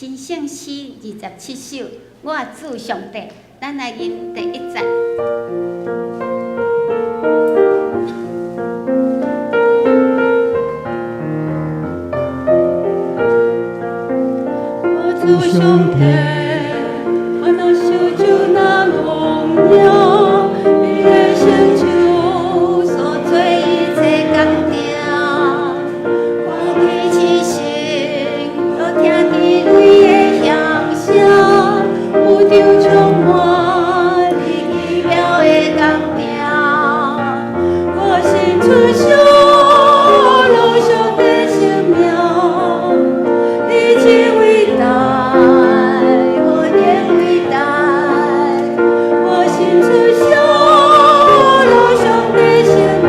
新圣诗27首，我主上帝，咱來吟第一節。我主上帝，我若受就那榮耀，你的成就所做一切工程，看見起身，又聽見雷的響聲，宇宙充滿你奇妙的工程，我心出想路上的生命，你真偉大，何等偉大！我心出想路上的生命，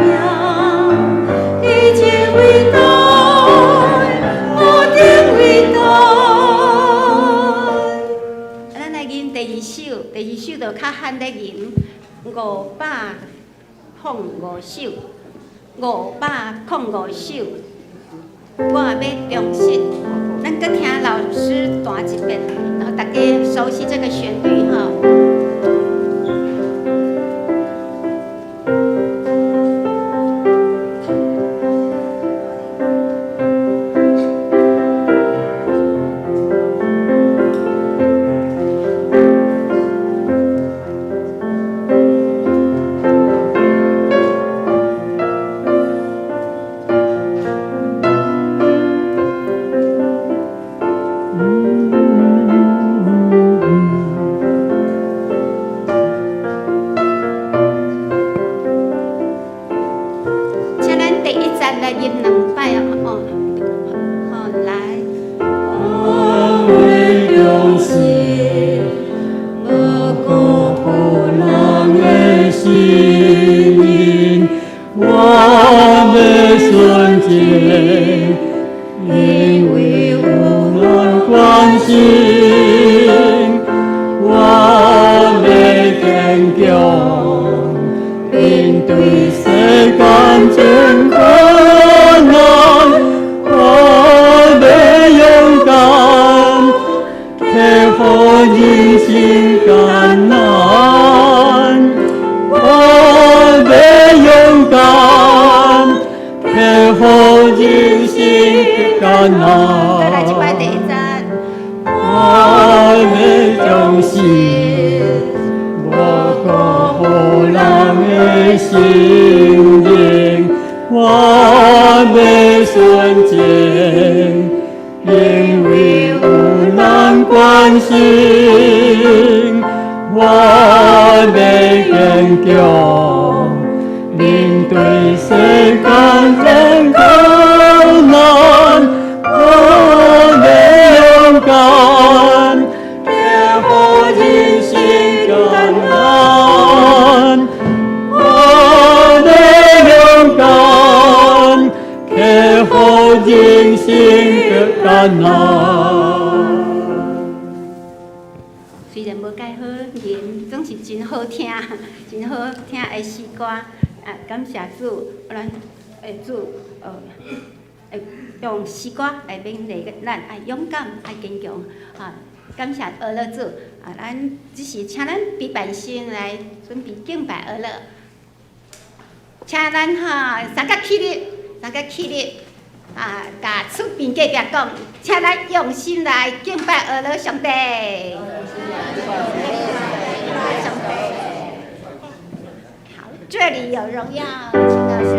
你真偉大，何等偉大！咱來吟第二首，第二首就較罕咧吟，505首，505首，我欲忠實。咱閣聽老師彈一遍，然後大家熟悉這個旋律哈。請咱第一節來吟兩擺哦，好來。我欲忠實，無辜負人的信任，我欲純潔，因為有人關心，我欲堅強，面對世間真困難，我欲勇敢，克服人生艱難。我欲勇敢，克服人生艱難。再來一擺第一節。我欲忠實，無辜負人的信任，我欲純潔，因為有人關心，我欲堅強，面對世間真困難，我欲勇敢，克服人生艱難。我欲勇敢，克服人生艱難。雖然無介好吟，總是真好聽，真好聽的詩歌。啊，感謝主，咱的主，會用詩歌來勉勵咱，愛勇敢，愛堅強。啊，感謝阿樂主。啊，咱只是請咱禮拜先來準備敬拜阿樂。請咱吼三個起立，三個起立。啊，共厝邊隔壁講，請咱用心來敬拜阿樂上帝。上帝。好，這裡有榮耀，請老師。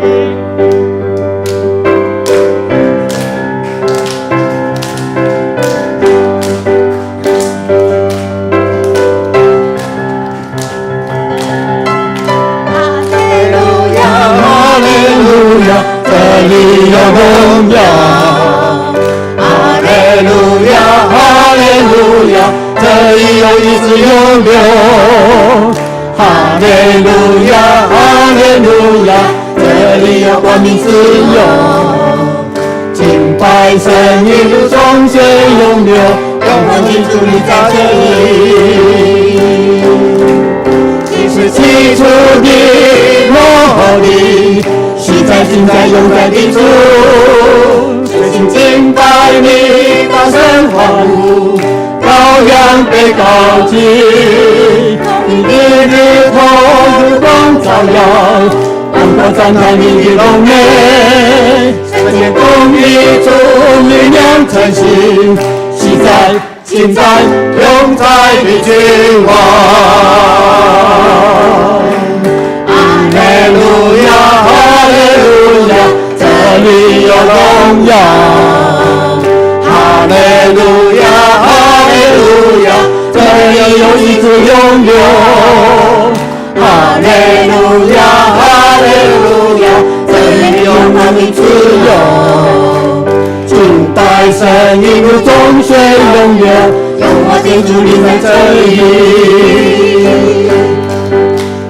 哈利路亞，哈利路亞，這裡有榮耀。哈利路亞，哈利路亞，這裡有醫治湧流。哈利路亞，哈利路亞，這裡有光明自由。敬拜神一如眾水湧流，永恆的主你在這裡。你是起初的末的，是在現在永在的主，全心敬拜你，大聲歡呼。羊被高举，你的日头如光照耀，万国赞叹你的荣美，圣洁公义主力量成形，昔在今在永在的君王。哈利路亚，哈利路亚，这里有荣耀。哈利路亚，哈利路亚，这里有医治涌流。哈利路亚，哈利路亚，这里有生命自由。敬拜神，引如众水涌流，荣华的主你在这里。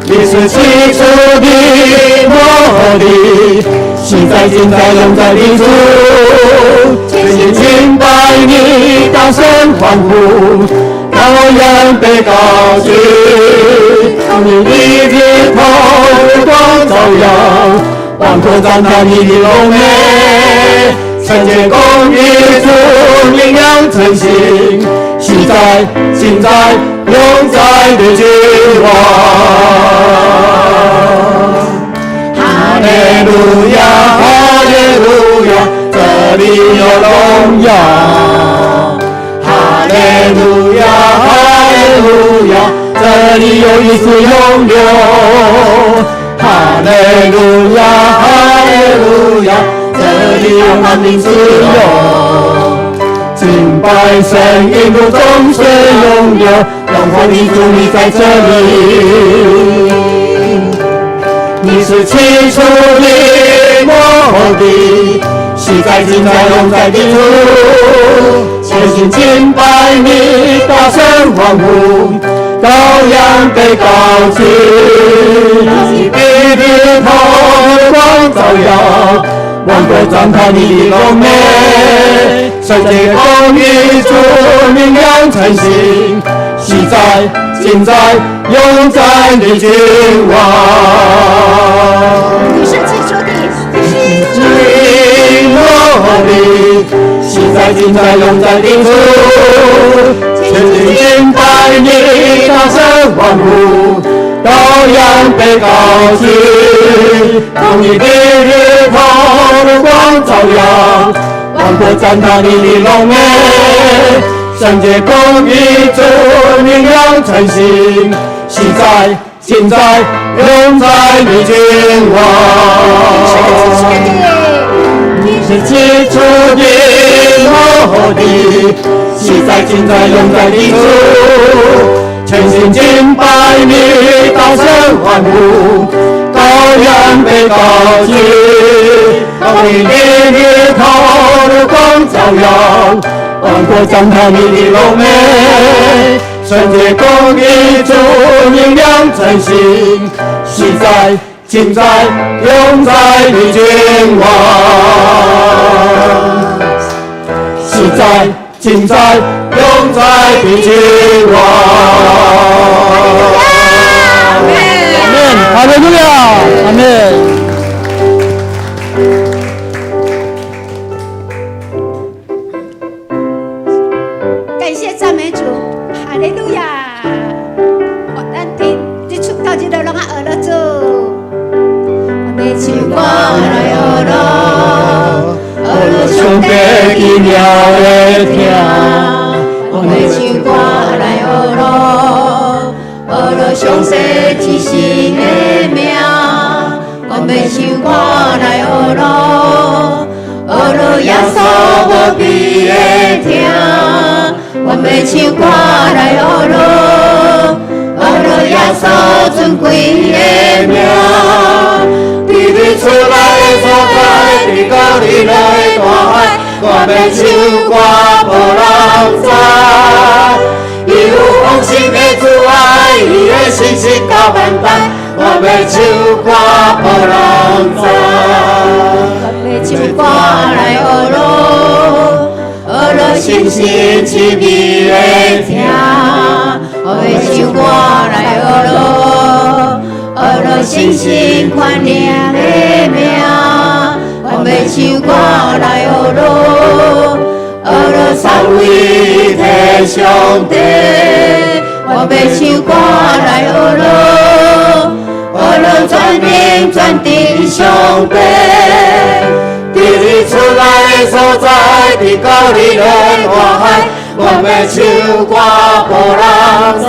你是起初的，末后的，昔在今在永在的主，全心敬拜你，大聲歡呼，羔羊被高舉，你的日頭光照耀，萬國讚嘆你的榮美，聖潔公義主力量成形，昔在今在永在的君王。哈利路亞，哈利路亞，這裡有榮耀。哈利路亞，哈利路亞，這裡有醫治湧流。哈利路亞，哈利路亞，這裡有生命自由。敬拜神，引如眾水湧流，榮華的主你在這裡。你是起初的，末後的，昔在今在永在的主，全心敬拜你，大聲歡呼，羔羊被高舉，你的日頭光照耀，萬國讚嘆你的榮美，聖潔公義主力量成形，昔在今在永在的君王。你是起初的，是末後的，昔在今在永在的主，全心敬拜你，大聲歡呼，羔羊被高舉，公義的日頭光照耀，萬國讚嘆你的榮美，聖潔公義主力量成形，昔在今在永在的君王。你是起初的，末後的，昔在今在永在的主，全心敬拜你，大聲歡呼，羔羊被高舉，公義的日頭光照耀，萬國讚嘆你的榮美，聖潔公義主力量成形，昔在今在永在的君王。昔在今在永在的君王。阿門，哈利路亞，阿門。感謝讚美主，哈利路亞！咱佇日出到這度攏愛學了做，我欲唱歌來學囉，學囉上帝奇妙的疼，我欲唱歌來學囉，學囉上帝至聖的名。我欲唱歌來學囉，學囉耶穌無比的疼。我欲唱歌來學囉，學囉耶穌尊貴的名。佇日出來的所在，佇加利利大海，我欲唱歌予人知。伊有豐盛的慈愛，伊的信實到萬代，我欲唱歌予人知。我欲唱歌來學囉，學囉深深滋味的疼。我欲唱歌來學囉，學囉深深寬憐的名。我欲唱歌來學囉，學學樂三位一體上帝，我欲唱歌來學樂，學樂全能全知上帝。佇你厝內的所在，佇加利利大海，我欲唱歌予人知。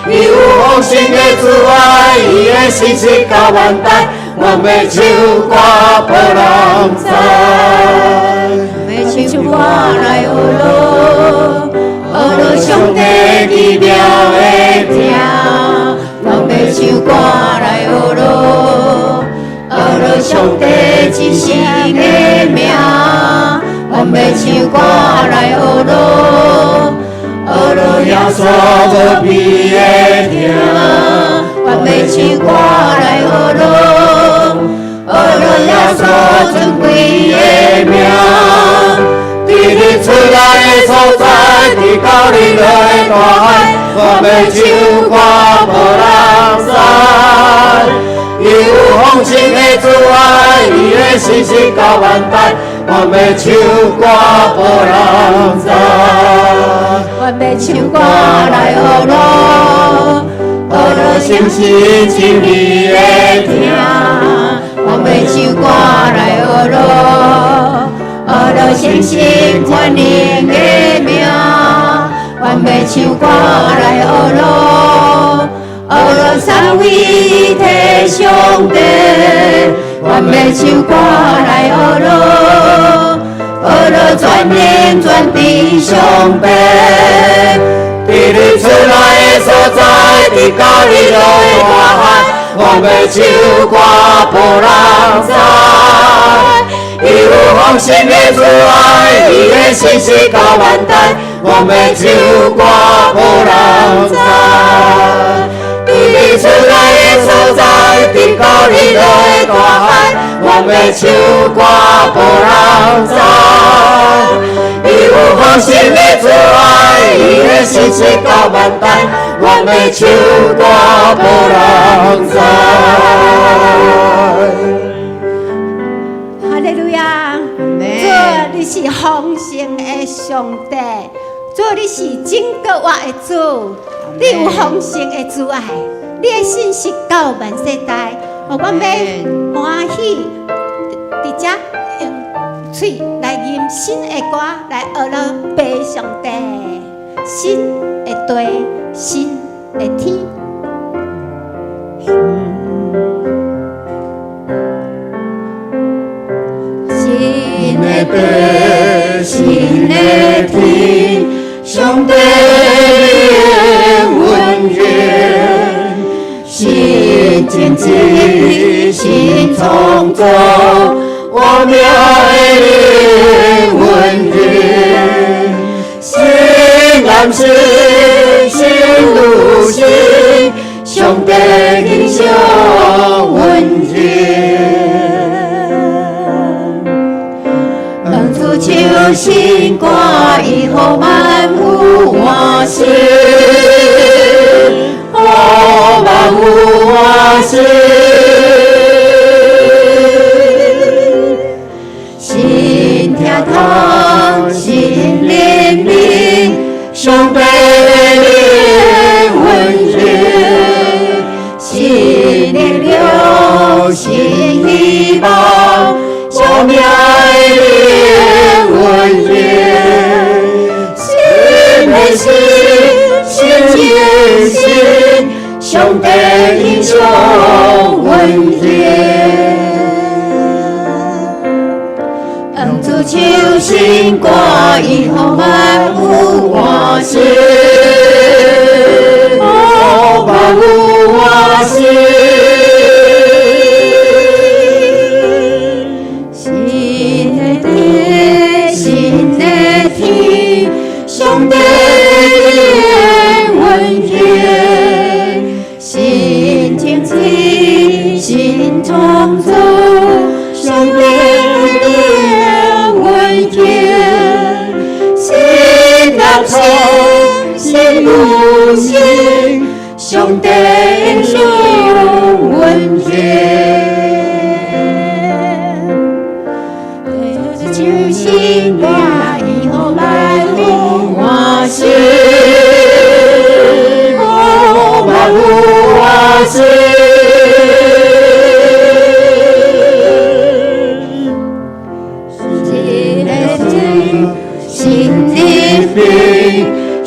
伊有豐盛的慈愛，伊的信實到萬代，我欲唱歌予人知。欲唱歌來學樂，學樂上帝奇妙的疼。我欲唱歌來學樂，學樂上帝至聖的名。我欲唱歌來學樂，學樂耶穌無比的疼。我欲唱歌來學樂，學樂耶穌尊貴的名。佇你厝內的所在，佇加利利大海，我欲唱歌予人知。伊有豐盛的慈愛，伊的信實到萬代，我欲唱歌予人知。我欲唱歌來學樂，學樂誠實真理的疼。我欲唱歌來學樂，學樂誠實全能的名。我欲唱歌來學樂，學樂三位一體上帝。我欲唱歌來學樂，學樂全能全知上帝。佇你厝內的所在，佇加利利大海，我欲唱歌予人知。伊有豐盛的慈愛，伊的信實到萬代，我欲唱歌予人知。佇你厝內的所在，佇加利利大海，我欲唱歌予人知。伊有豐盛的慈愛，伊的信實到萬代，我欲唱歌予人知。哈利路亞！主，你是豐盛的上帝，主，你是拯救我的主，你有豐盛的慈愛，你的信實到萬世代。我欲歡喜佇遮用喙來吟新的歌，來學樂父上帝，新的地，新的天。新的地，新的天，上帝的恩典，新天地，新創造，我命的恩典，新南新，新路新，上帝英雄恩典。当主唱新歌，伊予萬有歡喜，予萬有歡喜。新聽筒，新靈敏，上帝的恩典，新力量，新希望，我命的恩典，新的心，新真心，上帝英雄恩典。当主唱新歌，伊予萬有歡喜，予萬有歡喜。新的地，新的天，上帝的恩典，新天地，新創造，上帝的恩典，新南新，新路新，上帝英雄恩典。唱新歌，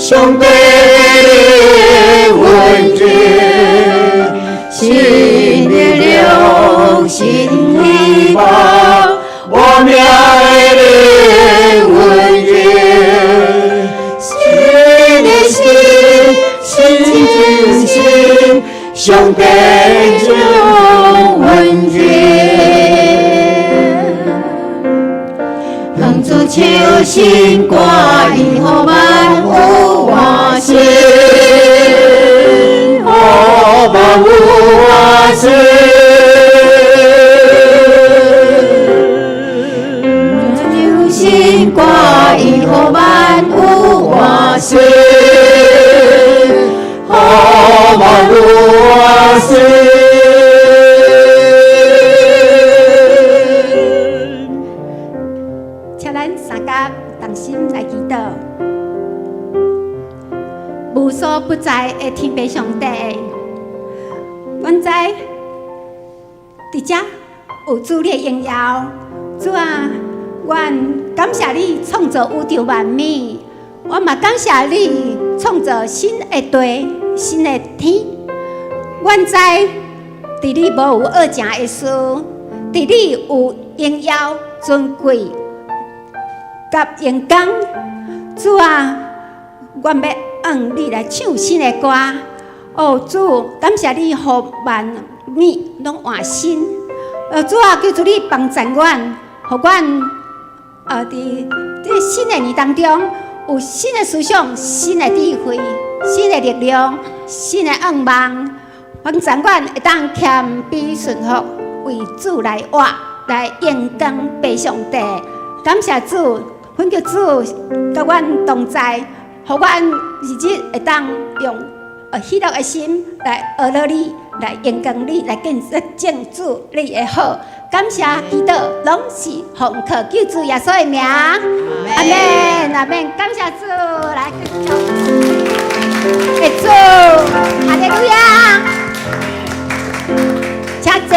上帝的恩典，新力量，新希望，活命的恩典，新的心，新信心，上帝的恩典。向主唱新歌，伊予萬有換新，予萬有換新。唱新歌，伊予萬有換新，予萬有換新。請咱三甲同心來祈禱。無所不在的天父上帝，阮知佇遮有主你的榮耀。主啊，阮感謝你創造宇宙萬物，我嘛感謝你創造新的地、新的天。阮知佇你無有惡成的事，佇你有榮耀、尊貴佮榮光。主啊，阮欲向你來唱新的歌。哦，主，感謝你予萬物攏換新。主啊，求主你幫助阮，予阮佇這新的年當中，有新的思想、新的智慧、新的力量、新的願望，幫助阮會當謙卑順服，為主來活，來榮光父上帝。感謝主，懇求主佮阮同在，予阮日日會當用喜樂的心來學樂你，來榮光你，來見證主你的好。感謝祈禱，攏是奉靠救主耶穌的名。阿們，阿們，感謝主，來，謝主，哈利路亞，請坐。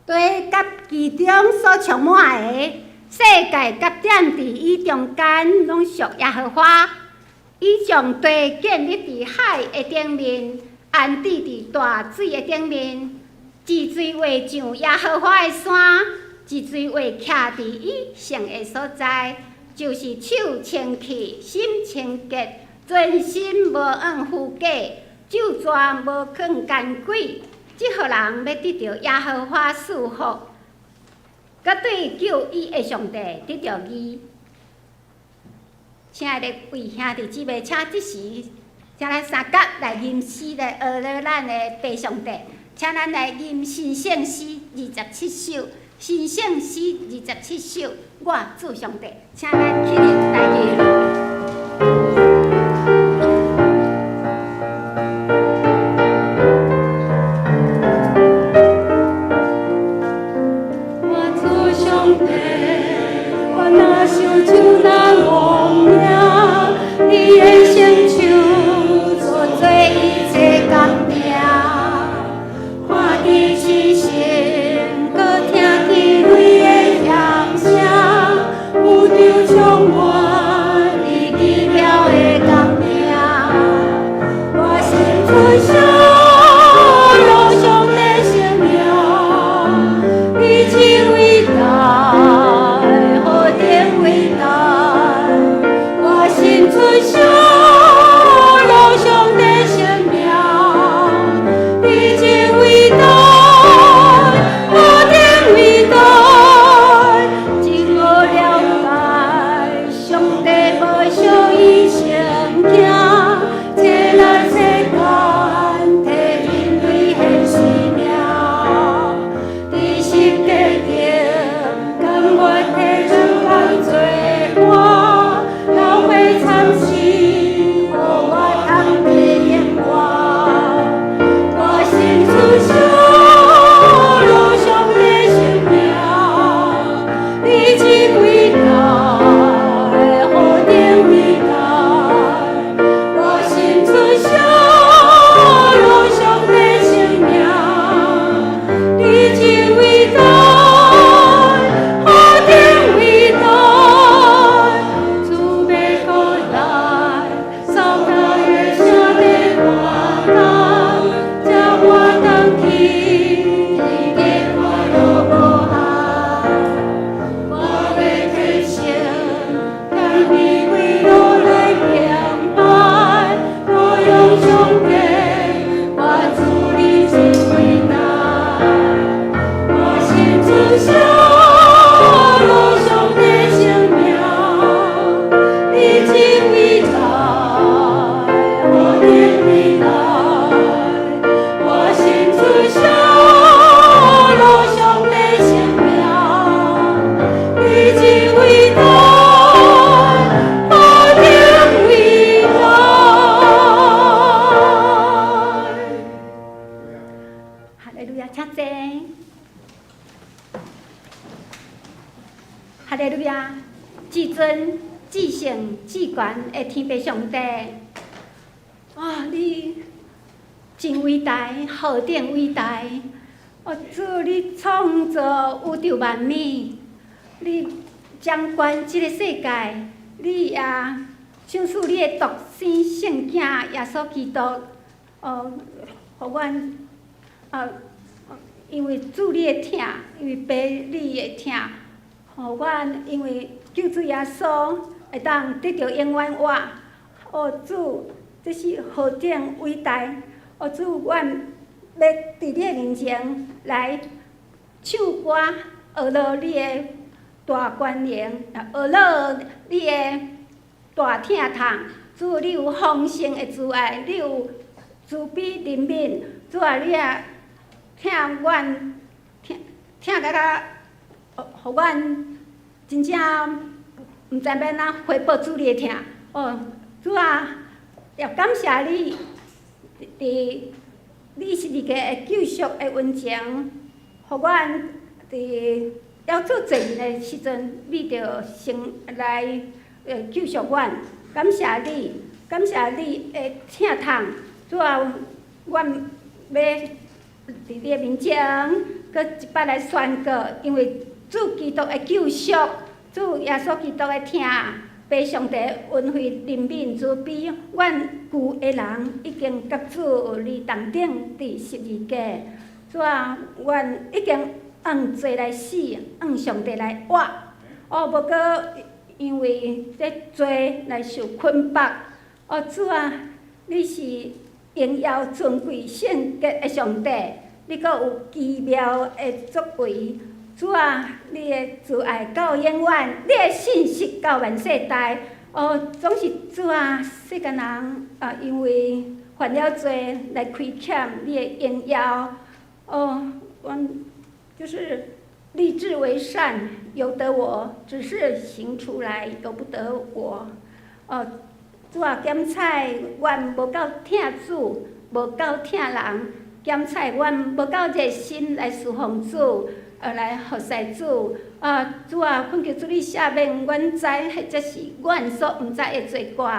地佮其中所充滿的，世界佮踮佇伊中間，攏屬耶和華。伊將地建立佇海的頂面，安置佇大水的頂面。一錘劃上耶和華的山，一錘劃徛佇伊聖的所在，就是手清氣、心清潔、存心無往虛假、咒詛無囥奸詭。這號人欲得著耶和華賜福，閣對救伊的上帝得著義。親愛的位兄弟姊妹，請這時，請咱相佮來吟詩來學了咱的父上帝，請咱來吟新聖詩二十七首，新聖詩二十七首，我主上帝，請咱起立來吟。我主上帝，我若受咒若戆命，你的成就做做一切工程，看見星星，閣聽見雷的響聲，宇宙充滿你奇妙的工程。我心出聲，榮上帝聖名，你真偉大，何等偉大！我心出聲，榮上帝聖名，你真偉大，何等偉大！真好了解，上帝無小伊成行，這來世間替人類獻生命，佇十架頂甘願提出工做伴，流血慘死，予我通得永活。我心出聲，榮上帝聖名，你真偉大，何等偉大！我心出聲，榮上帝聖名，你真偉大，何等偉大！主欲閣來，掃大的城欲活動，才活動去，天地快樂無限。我欲提升，谦卑跪落來敬拜，歌頌上帝，我主你真偉大。我心出聲，榮上帝聖名，你真偉大，何等偉大！我心出聲，榮上帝聖名，你真偉大，何等偉大！哈利路亞，請坐。哈利路亞，至尊、至聖、至懸的天父上帝，哇！你真偉大，何等偉大！哦，主，你創造宇宙萬物，你掌管這个世界，你也賞賜你的獨生聖子耶穌基督，哦，予阮啊，因為主你的疼，因為父你的疼，予阮因為救主耶穌會當得著永遠活。哦，主，這是何等偉大！哦，主，阮欲佇你的面前來唱歌，學落你的大權能，學落你的大疼痛。主，你有豐盛的慈愛，你有慈悲憐憫。主啊，你也疼阮，疼疼甲甲，予阮真正毋知欲按怎回報主你的疼。哦，主啊，也感謝你，佇你十字架的救贖的恩情，予阮佇猶做罪人的時陣，你就先來救贖阮。感謝你，感謝你的疼痛。主啊，阮欲佇你的面前，閣一擺來宣告，因為主基督的救贖，主耶穌基督的疼，父上帝恩惠憐憫慈悲，阮舊的人已經佮主你同釘佇十字架。主啊，阮已經按罪來死，按上帝來活。哦，無閣因為這罪來受捆綁。哦，主啊，你是榮耀尊貴聖潔的上帝，你閣有奇妙的作為。主啊，你的慈愛到永遠，你的信實到萬世代。哦，總是主啊，世間人啊，因為犯了罪來虧欠你的榮耀。哦，阮就是立志為善，由得我；只是行出來，由不得我。哦，主啊，檢採阮無夠疼主，無夠疼人；檢採阮無夠熱心來侍奉主，來服侍主。啊，主啊，懇求主你赦免阮知，或者是阮所毋知的罪過。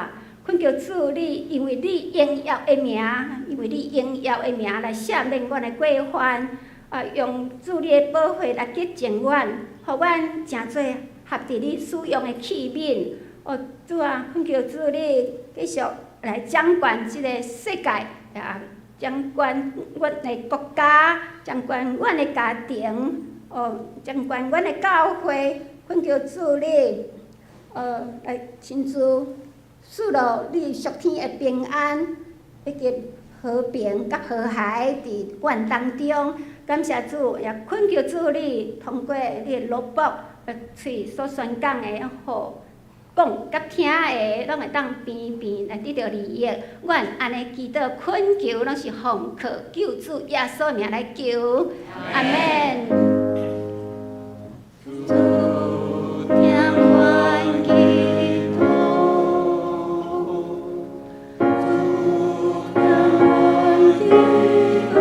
懇求主你，因為你榮耀的名，因為你榮耀的名來赦免阮的過犯。啊，用主你的寶血來潔淨阮，予阮成做合佇你使用的器皿。哦，主啊，懇求主你繼續來掌管這个世界，啊，掌管阮的國家，掌管阮的家庭，哦，掌管阮的教會。懇求主你，來親自賜落你屬天的平安，以及和平佮和諧佇阮當中。感謝主，也懇求主你通過你的蘿蔔喙所宣講的，予講佮聽的，攏會當平平來得著利益。阮按呢祈禱懇求，攏是奉靠救主耶穌名來求，阿們。主聽阮祈禱，主聽阮祈禱，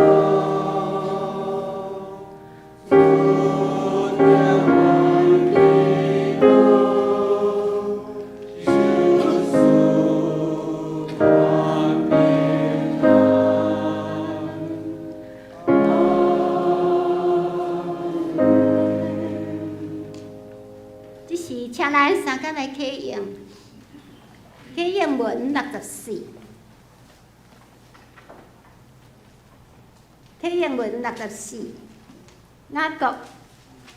主聽阮祈禱，求賜阮平安。阿們。這時，請咱三工來啟用，啟用文64，啟用文64，雅各，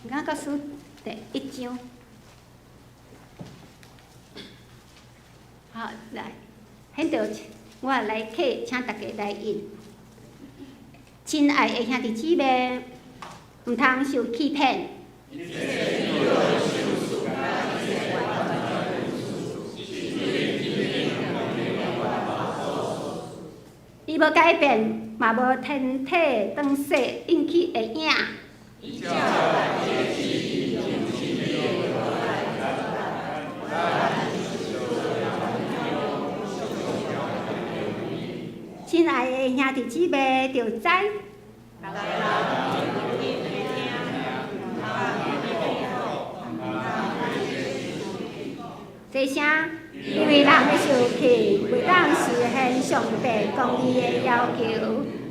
雅各書第一章。好，來，現在我來啟，請大家來印。親愛的兄弟姊妹，毋通受欺騙。伊無改變，嘛無天體轉世引起的影。親愛的兄弟姊妹，著知。這啥？因為人的受氣袂當實現上帝公義的要求，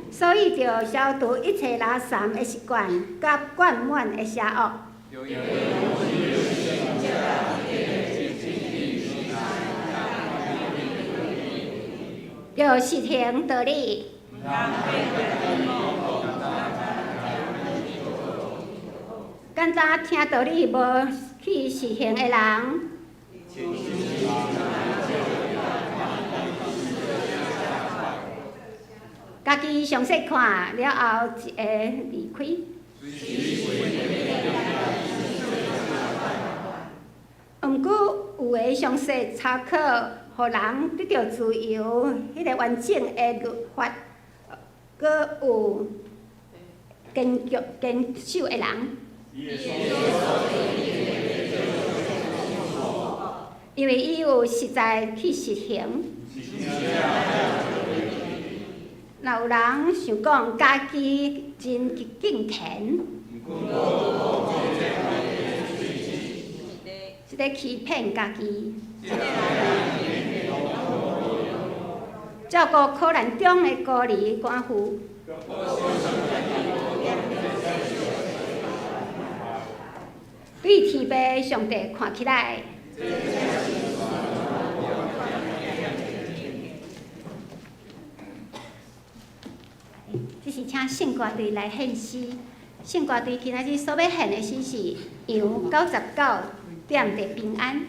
所以著消除一切垃圾的習慣，佮灌滿的邪惡。著實行道理。簡單聽道理無去實行的人，家己詳細看了後，一下離開。毋過有的詳細查考，予人得著自由，彼个完整的律法，閣有堅強堅守的人。因為伊有實在去實行。若有人想講家己真敬虔，是咧欺騙家己。照顧苦難中的孤兒寡婦。對天父上帝看起來，這是請聖歌隊來獻詩。聖歌隊今仔日所欲獻的詩是羊99點的平安。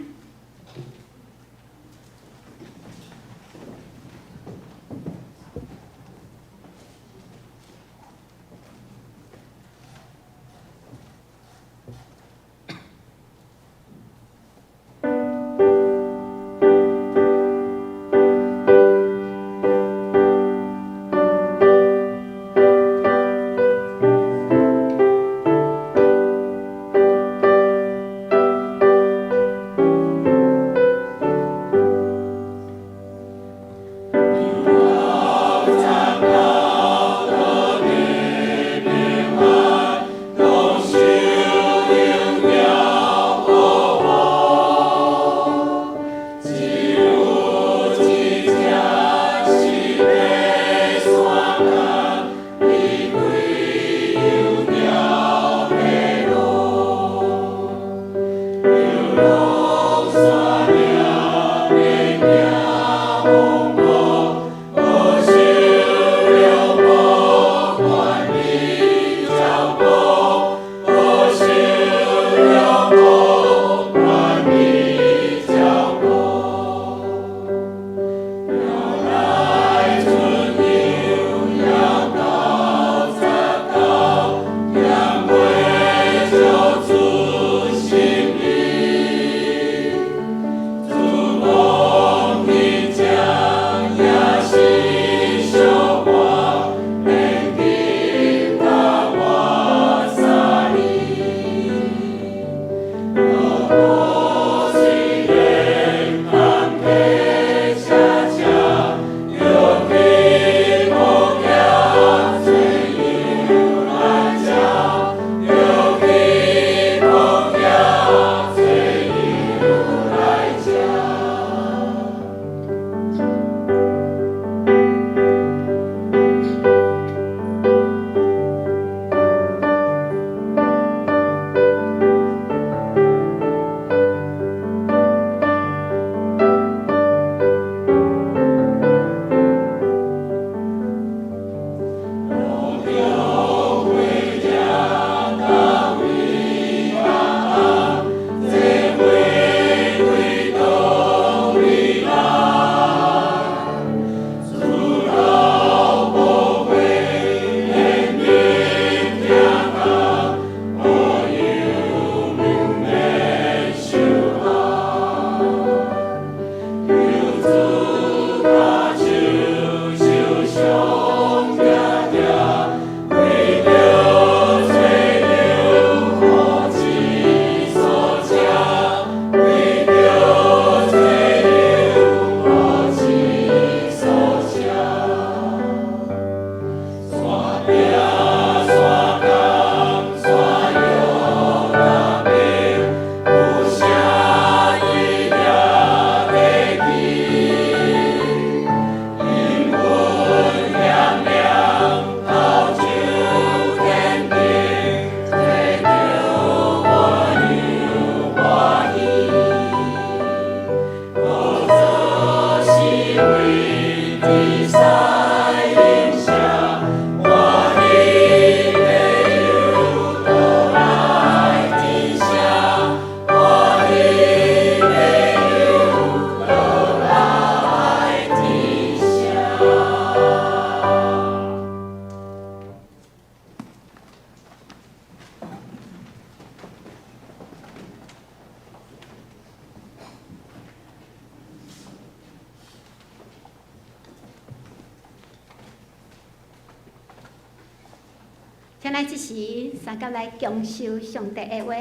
請咱這時相佮來共受上帝的話，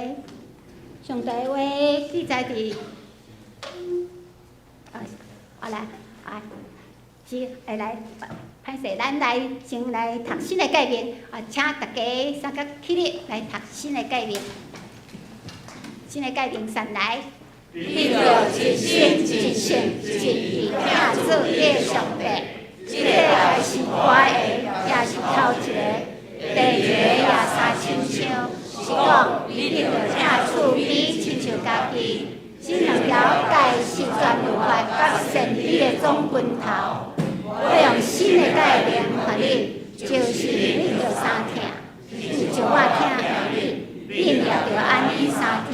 上帝的話記載佇啊，好來啊，是會來歹勢，咱來先來讀新的誡命啊，請大家相佮起立來讀新的誡命。新的誡命上來。你著一心一性一意疼主你的上帝，這个是我的疼也是頭一个，第二个也相親像，是講你著疼厝邊親像家己。這兩條誡是全律法佮先知的總歸頭。我用新的誡命予恁，就是你著相疼，親像我疼恁，恁也著按呢相疼。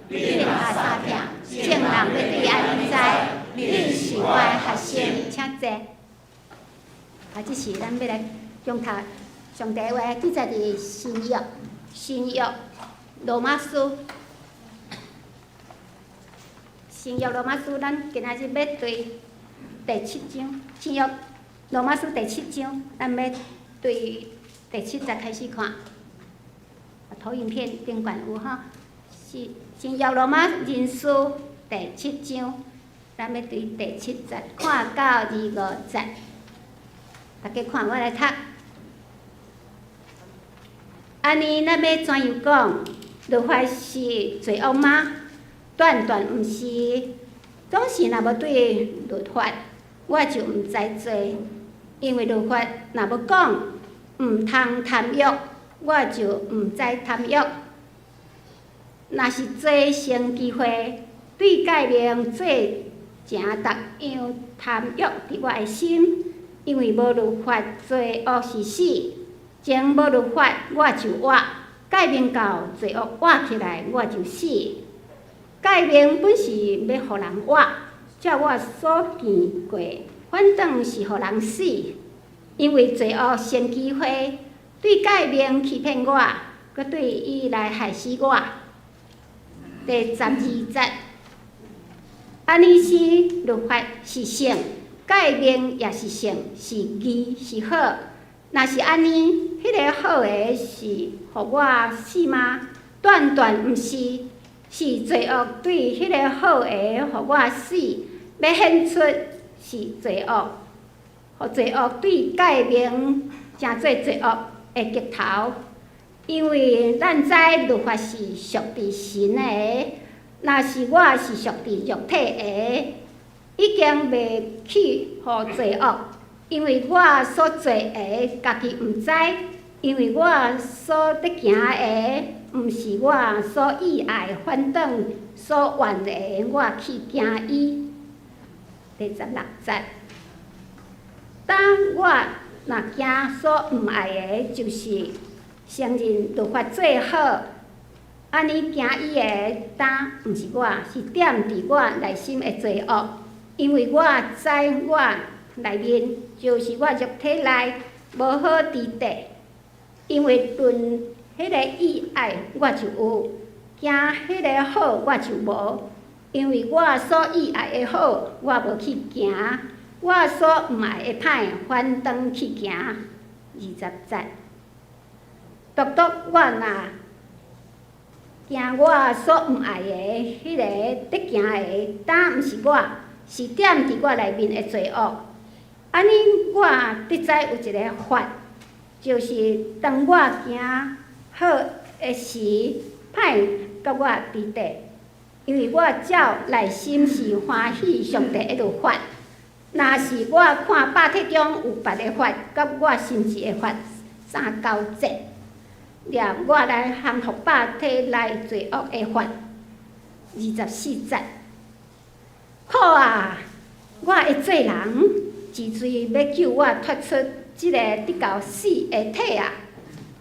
恁若相疼，眾人欲對按呢知，恁是我的學生。請坐。啊，這時咱欲來共讀上帝話，記載佇新約，新約羅馬書，新約羅馬書，咱今仔日欲對第七章，新約羅馬書第七章，咱欲對第七節開始看。投影片頂懸有吼，是新約羅馬人書第七章，咱欲對第七節看到25節。大家看我來讀。按呢，咱欲怎樣講？律法是罪惡嗎？斷斷毋是。總是若無對律法，我就毋知罪。因為律法若無講毋通貪欲，我就毋知貪欲。若是罪乘機會，對誡命做成逐樣貪欲佇我的心。因為無律法，罪惡是死；前無律法，我就活。誡命到，罪惡活起來，我就死。誡命本是欲予人活，照我所見過，反轉是予人死。因為罪惡乘機會，對誡命欺騙我，閣對伊來害死我。第12節，按呢時律法是聖，誡命也是聖，是義，是好。若是按呢，彼个好的是予我死嗎？斷斷毋是，是罪惡對彼个好的予我死，欲顯出是罪惡，予罪惡對誡命成做罪惡的結頭。因為咱知律法是屬佇神的，若是我是屬佇肉體的，已經袂去予罪惡，因為我所做的，家己毋知；因為我所咧行的，毋是我所意愛，反轉所怨的，我去行伊。第16節，當我若行所毋愛的，就是承認律法做好，按呢行伊的，當毋是我，是踮佇我內心的罪惡。因為我知我內面就是我肉體內無好佇底，因為論彼个意愛我就有，行彼个好我就無。因為我所意愛的好，我無去行；我所毋愛的歹，反轉去行。20節，獨獨我若行我所毋愛的，彼个得行的，當毋是我，是踮佇我內面的罪惡。按呢，我得知有一个法，就是當我行好的時，歹佮我佇底。因為我照內心是歡喜上帝的律法。若是我看肉體中有別的法，佮我心智的法相交戰，掠我來降服肉體內罪惡的法。24節，苦啊！我的做人，是誰欲救我脫出這個得到死的體啊！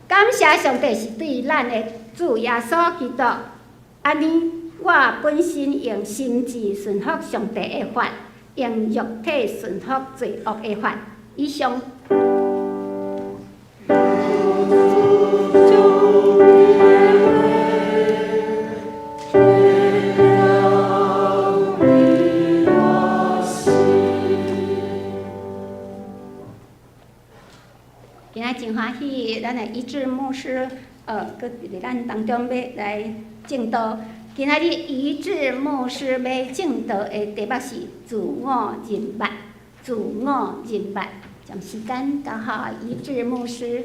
感謝上帝是對咱的主耶穌基督。按呢，我本身用心智順服上帝的法，用肉體順服罪惡的法。以上。今仔真歡喜，咱的一致牧師，閣佇咱當中欲來證道。今仔日一致牧師欲證道的題目是自我認捌，自我認捌。將時間交予一致牧師。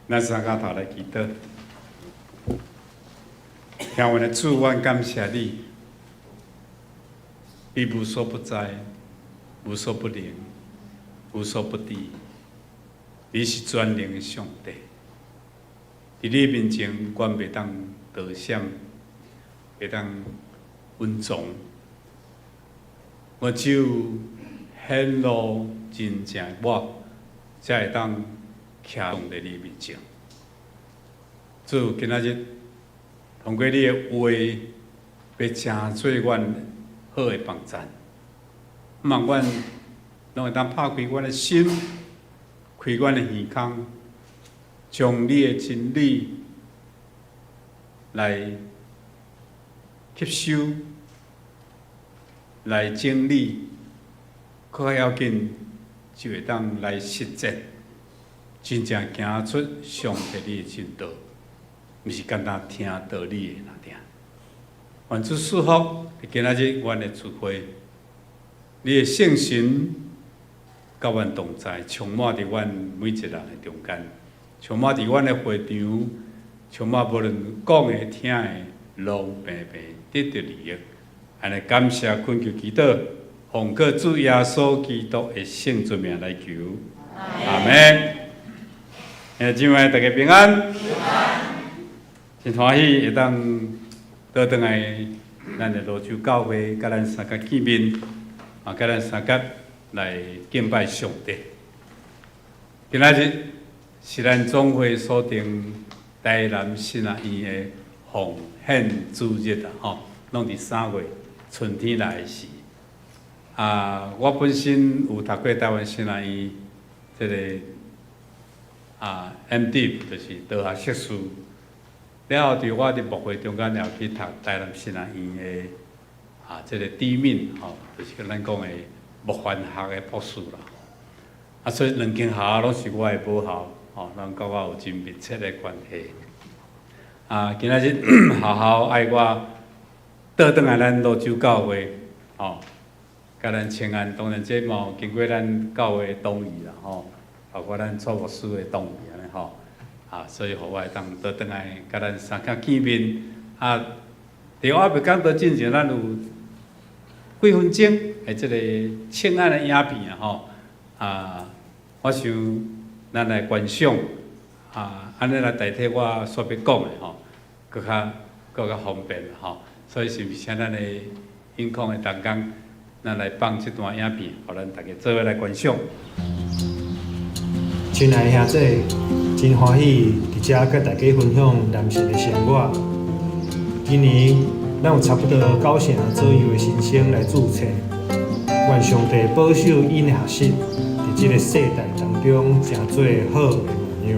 咱三跤頭來祈禱。聽阮的主，阮感謝你，你無所不在，無所不能，無所不知，你是全能的上帝。佇你面前，阮袂當躲閃，袂當隱藏，我只有顯露真正的我，才會當徛佇你面前。主，今仔日通過你的話，欲成做阮好的幫贊，望阮攏會當拍開阮的心，開阮的耳孔，將你的真理來吸收，來整理，閣較要緊就會當來實踐，真正行出上帝你的真道，毋是干焦聽道理的爾爾。願主賜福，今仔日阮的聚會，你的聖神佮阮同在，充滿佇阮每一個人的中間，充滿佇阮的會場，充滿無論講的、聽的，攏平平得著利益。按呢感謝懇求祈禱，奉靠主耶穌基督的聖尊名來求，阿們。兄弟姊妹大家平安，真歡喜會當倒轉來咱的蘆洲教會，佮咱相共見面，啊，佮咱相共來敬拜上帝。今仔日是咱總會所定台南神學院的奉獻主日啊，吼，攏佇3月春天來時。啊，我本身有讀過台灣神學院這個MDiv，就是道學碩士。了後，佇我佇牧會中間也有去讀台南神學院的這個 D.Min 吼，就是咱講的牧傳學的博士啦。啊，所以兩間學校攏是我的母校，吼，攏佮我有真密切的關係。啊，今仔日學校愛我倒轉來咱蘆洲教會，吼，佮咱請安，當然這嘛有經過咱教會同意啦，吼，包括咱蔡牧師的同意按呢吼。啊，所以予我會當倒轉來佮咱相共見面。啊，佇我猶未講到進前，咱有幾分鐘的這個請安的影片啊，吼。啊，我想咱來觀賞，啊，按呢來代替我所欲講的吼，閣較方便吼。所以是毋是請咱的音控的同工，咱來放這段影片，予咱大家做伙來觀賞。親愛的兄弟，真歡喜佇遮佮大家分享南神的生活。今年咱有差不多九成左右的新生來註冊，願上帝保守𪜶的學習，佇這个世代當中成做好的模樣。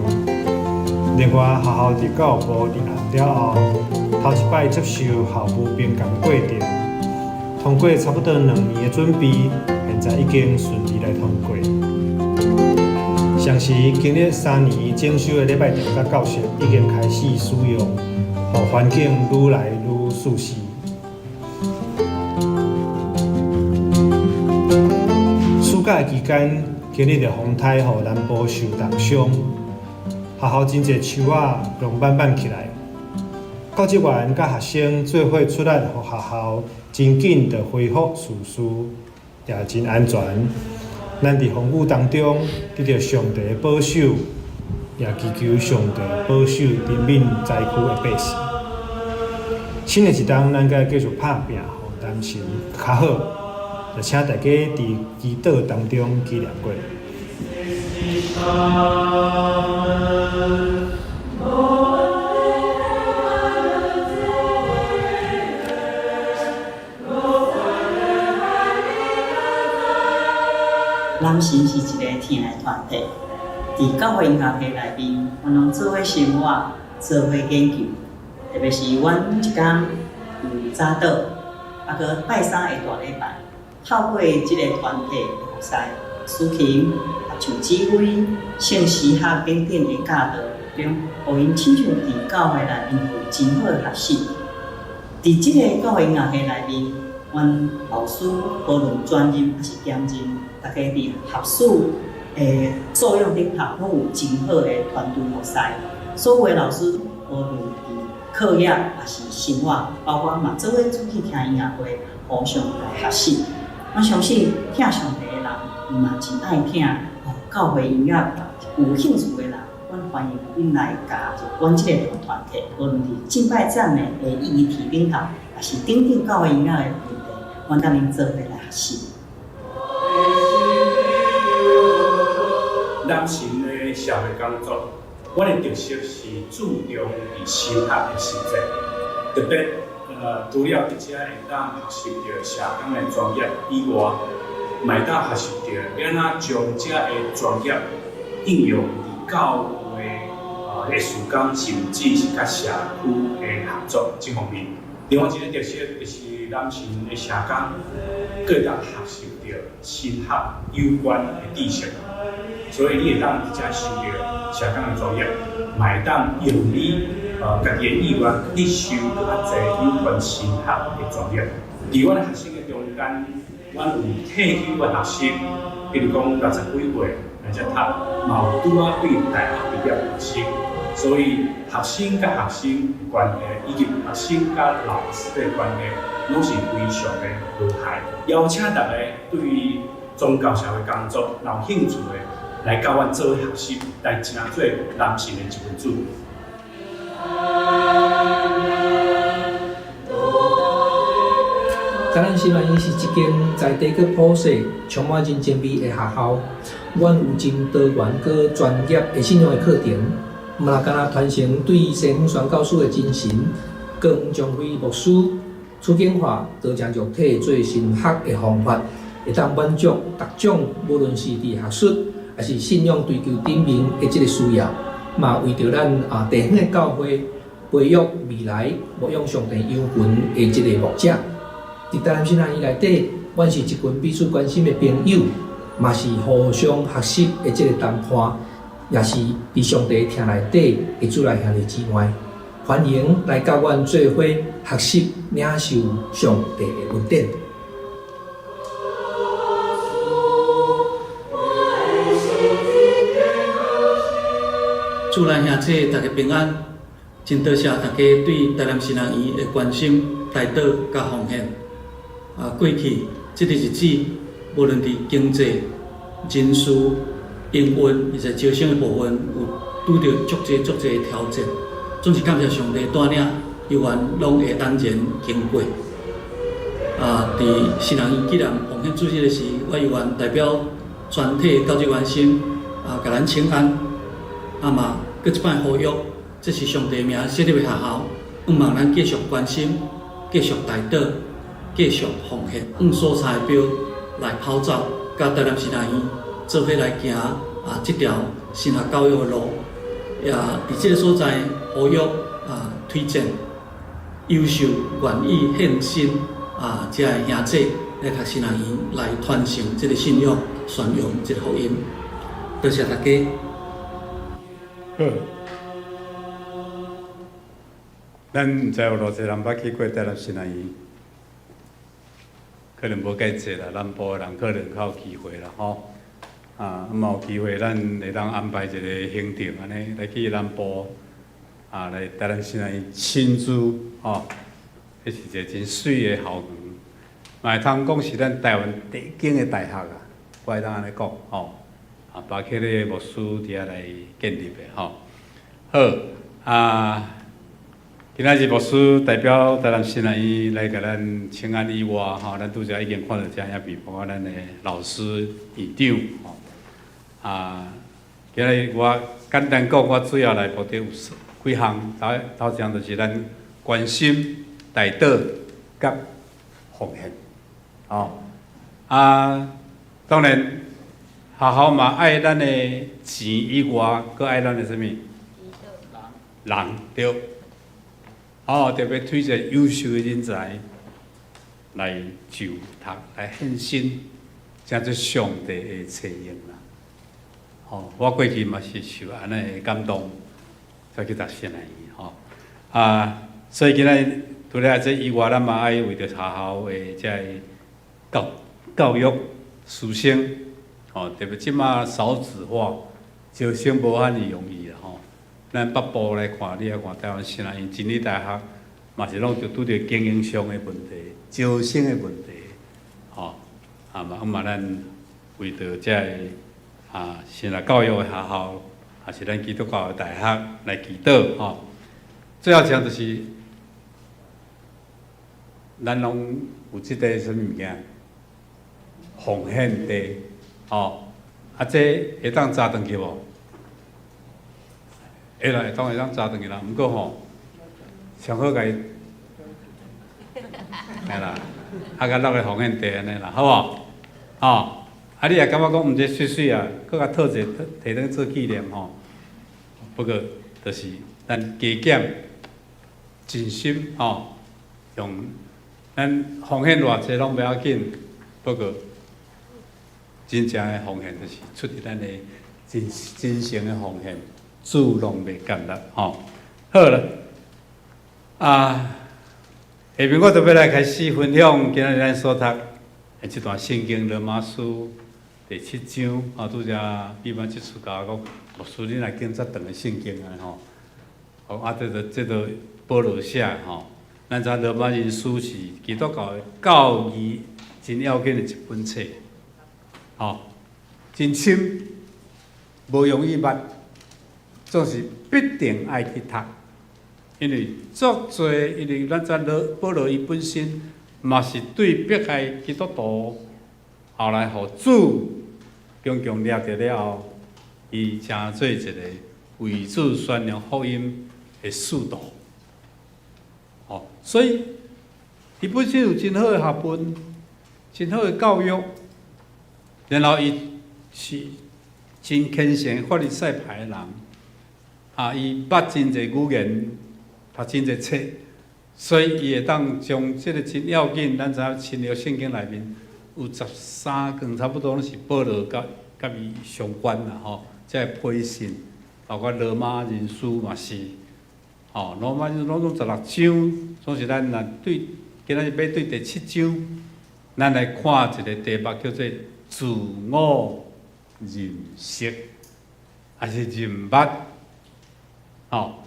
另外，學校佇教育部立案了後，頭一擺接受校務評鑑過程，通過差不多2年的準備，現在已經順利來通過。同時，經歷3年整修的禮拜堂佮教室已經開始使用，予環境愈來愈舒適。暑假期間，經歷著風颱，予南部受重傷，學校真濟樹仔攏挽挽起來。教職員佮學生做伙出力，予學校真緊就恢復秩序，也真安全。咱佇風雨當中得著上帝的保守，也祈求上帝保守人民災區的百姓。新的一冬，咱閣繼續拍拚，予南神較好。也請大家佇祈禱當中紀念過。南神是一个疼的團體，佇教會音樂系內面，阮攏做伙生活，做伙研究。特別是阮每一工有早禱，啊，閣拜三的大禮拜，透過這个團體的服侍、司琴、合唱指揮、聖詩學等等的教導中，予𪜶親像佇教會內面有真好的學習。佇這个教會音樂系內面，阮老師無論專任抑是兼任，大家佇學術的作用頂頭，攏有真好的團隊服侍。所有的老師無論佇課業抑是生活，包括嘛做伙出去聽音樂會，互相來學習。我相信疼上帝的人，伊嘛真愛聽哦，教會音樂有興趣的人，阮歡迎恁來加入阮這個團體，無論佇敬拜讚美的議題頂頭，抑是等等教會音樂的問題，阮佮恁做伙來學習。南神的社會工作，阮的特色是注重佇神學的實踐，特別除了佇遮會當學習著社工的專業以外，嘛會當學習著欲按怎將遮的專業應用佇教會的事工，甚至是佮社區的合作這方面。另外一個特色就是南神的社工，閣會當學習著神學有關的知識，所以你會當佇遮修著社工的專業，嘛會當用你家己的意願去修閣較濟有關神學的專業。佇阮學生的中間，阮有退休的學生，比如講60幾歲來遮讀，嘛有拄仔對大學畢業的學生。所以學生佮學生關係，以及學生佮老師的關係，攏是非常的和諧。邀請大家對宗教社會工作若有興趣的，來佮阮做伙學習，來成做南神的一份子。台南神學院是一間在地閣普世充滿人情味的學校，阮有真多元閣專業的信仰的課程，毋若干焦傳承對西方宣教師的精神，閣黃長輝牧師、楚景華、道成肉體做神學的方法，會當滿足逐種無論是佇學術抑是信仰追求頂面的這个需要，嘛為著咱啊地方的教會培育未來牧養上帝羊群的這个牧者。佇台南神學院內底，阮是一群彼此關心的朋友，嘛是互相學習的這个同伴，也是佇上帝疼內底的主內兄弟姊妹。歡迎來佮阮做伙學習領受上帝的恩典。主內兄姊，大家平安，真多謝大家對台南神學院的關心、代禱佮奉獻。啊，過去這个日子，無論佇經濟、人事、營運，以及招生的部分，有拄著足濟足濟的挑戰。總是感謝上帝帶領，猶原攏會安然經過。啊，佇神學院紀念奉獻主日的時，我猶原代表全體教職員先啊，共咱請安。啊嘛，閣一擺呼籲，這是上帝名設立的學校，向望咱繼續關心、繼續代禱、繼續奉獻，往所在的標來跑走，佮台南神學院做伙來行啊這條神學教育的路。也佇這个所在呼籲啊，推薦優秀願意獻身啊，這个兄姊來讀神學院來傳承這个信仰，宣揚這个福音。多謝大家。好，咱毋知有偌濟人捌去過台南神學院，可能無介濟啦，南部的人可能較有機會啦，吼。啊，嘛有機會，咱會當安排一個行程，按呢來去南部，啊，來台南神學院親自，吼，彼是一個真媠的校園，嘛會通講是咱台灣第一間的大學啊，我會當按呢講，吼。啊，巴克禮牧師佇遐來建立的，吼。好，啊，今仔日牧師代表台南神學院來共咱請安以外，吼，咱拄才已經看著遮影片，包括咱的老師、院長，吼。啊，今日我簡單講，我主要來目的有幾項，頭頭一項就是咱關心、代禱、佮奉獻，吼。啊，當然。學校嘛愛咱的錢以外，閣愛咱的啥物？人對。哦，特別推薦優秀的人才來就讀，來獻身，成做上帝的冊用啦。吼，我過去嘛是受按呢的感動，才去讀神學院吼。啊，所以今仔日除了這以外，咱嘛愛為著學校的這个教教育師生。吼，特別這馬少子化，招生無遐爾容易啦吼。咱北部來看，你來看臺灣神學院、真理大學，嘛是攏著拄著經營上的問題、招生的問題，吼，啊嘛，嘛咱為著這个神學教育的學校，也是咱基督教的大學來祈禱，吼。最後一項就是，咱攏有這個啥物物件，奉獻袋，吼，啊，這會當紮轉去無？會啦，會當紮轉去啦。毋過吼，上好共伊，嘿啦，啊，共落個奉獻袋按呢啦，好無？吼，啊，你若感覺講毋這媠媠啊，閣共套者提轉做紀念吼。不過，就是咱加減盡心吼，用咱奉獻偌濟攏袂要緊，不過真正的奉獻就是出佇咱的真真誠的奉獻，主攏袂感恩吼。好了，啊，下面我就欲來開始分享今仔日咱所讀的這段聖經羅馬書第七章。啊，拄才美曼這次共我講，牧師你若經遮長的聖經啊吼，哦啊，這個保羅寫的吼，咱知羅馬人書是基督教的教義真要緊的一本冊，吼，真深，無容易捌，總是必定愛去讀，因為足濟，因為咱知羅保羅伊本身嘛是對迫害基督徒，後來予主強強掠著了後，伊成做一個為主宣揚福音的使徒，吼，所以伊本身有真好的學問，真好的教育，然後伊是真虔誠法利賽派的人，啊，伊捌真濟語言，讀真濟冊，所以伊會當將這個真要緊，咱知影新約聖經內面有13卷，差不多攏是保羅佮伊相關啦，吼，這個批信，包括羅馬人書嘛是，吼，羅馬人攏總十六章，總是咱若對今仔日欲對第七章，咱來看一個題目叫做自我認識，還是認捌，吼，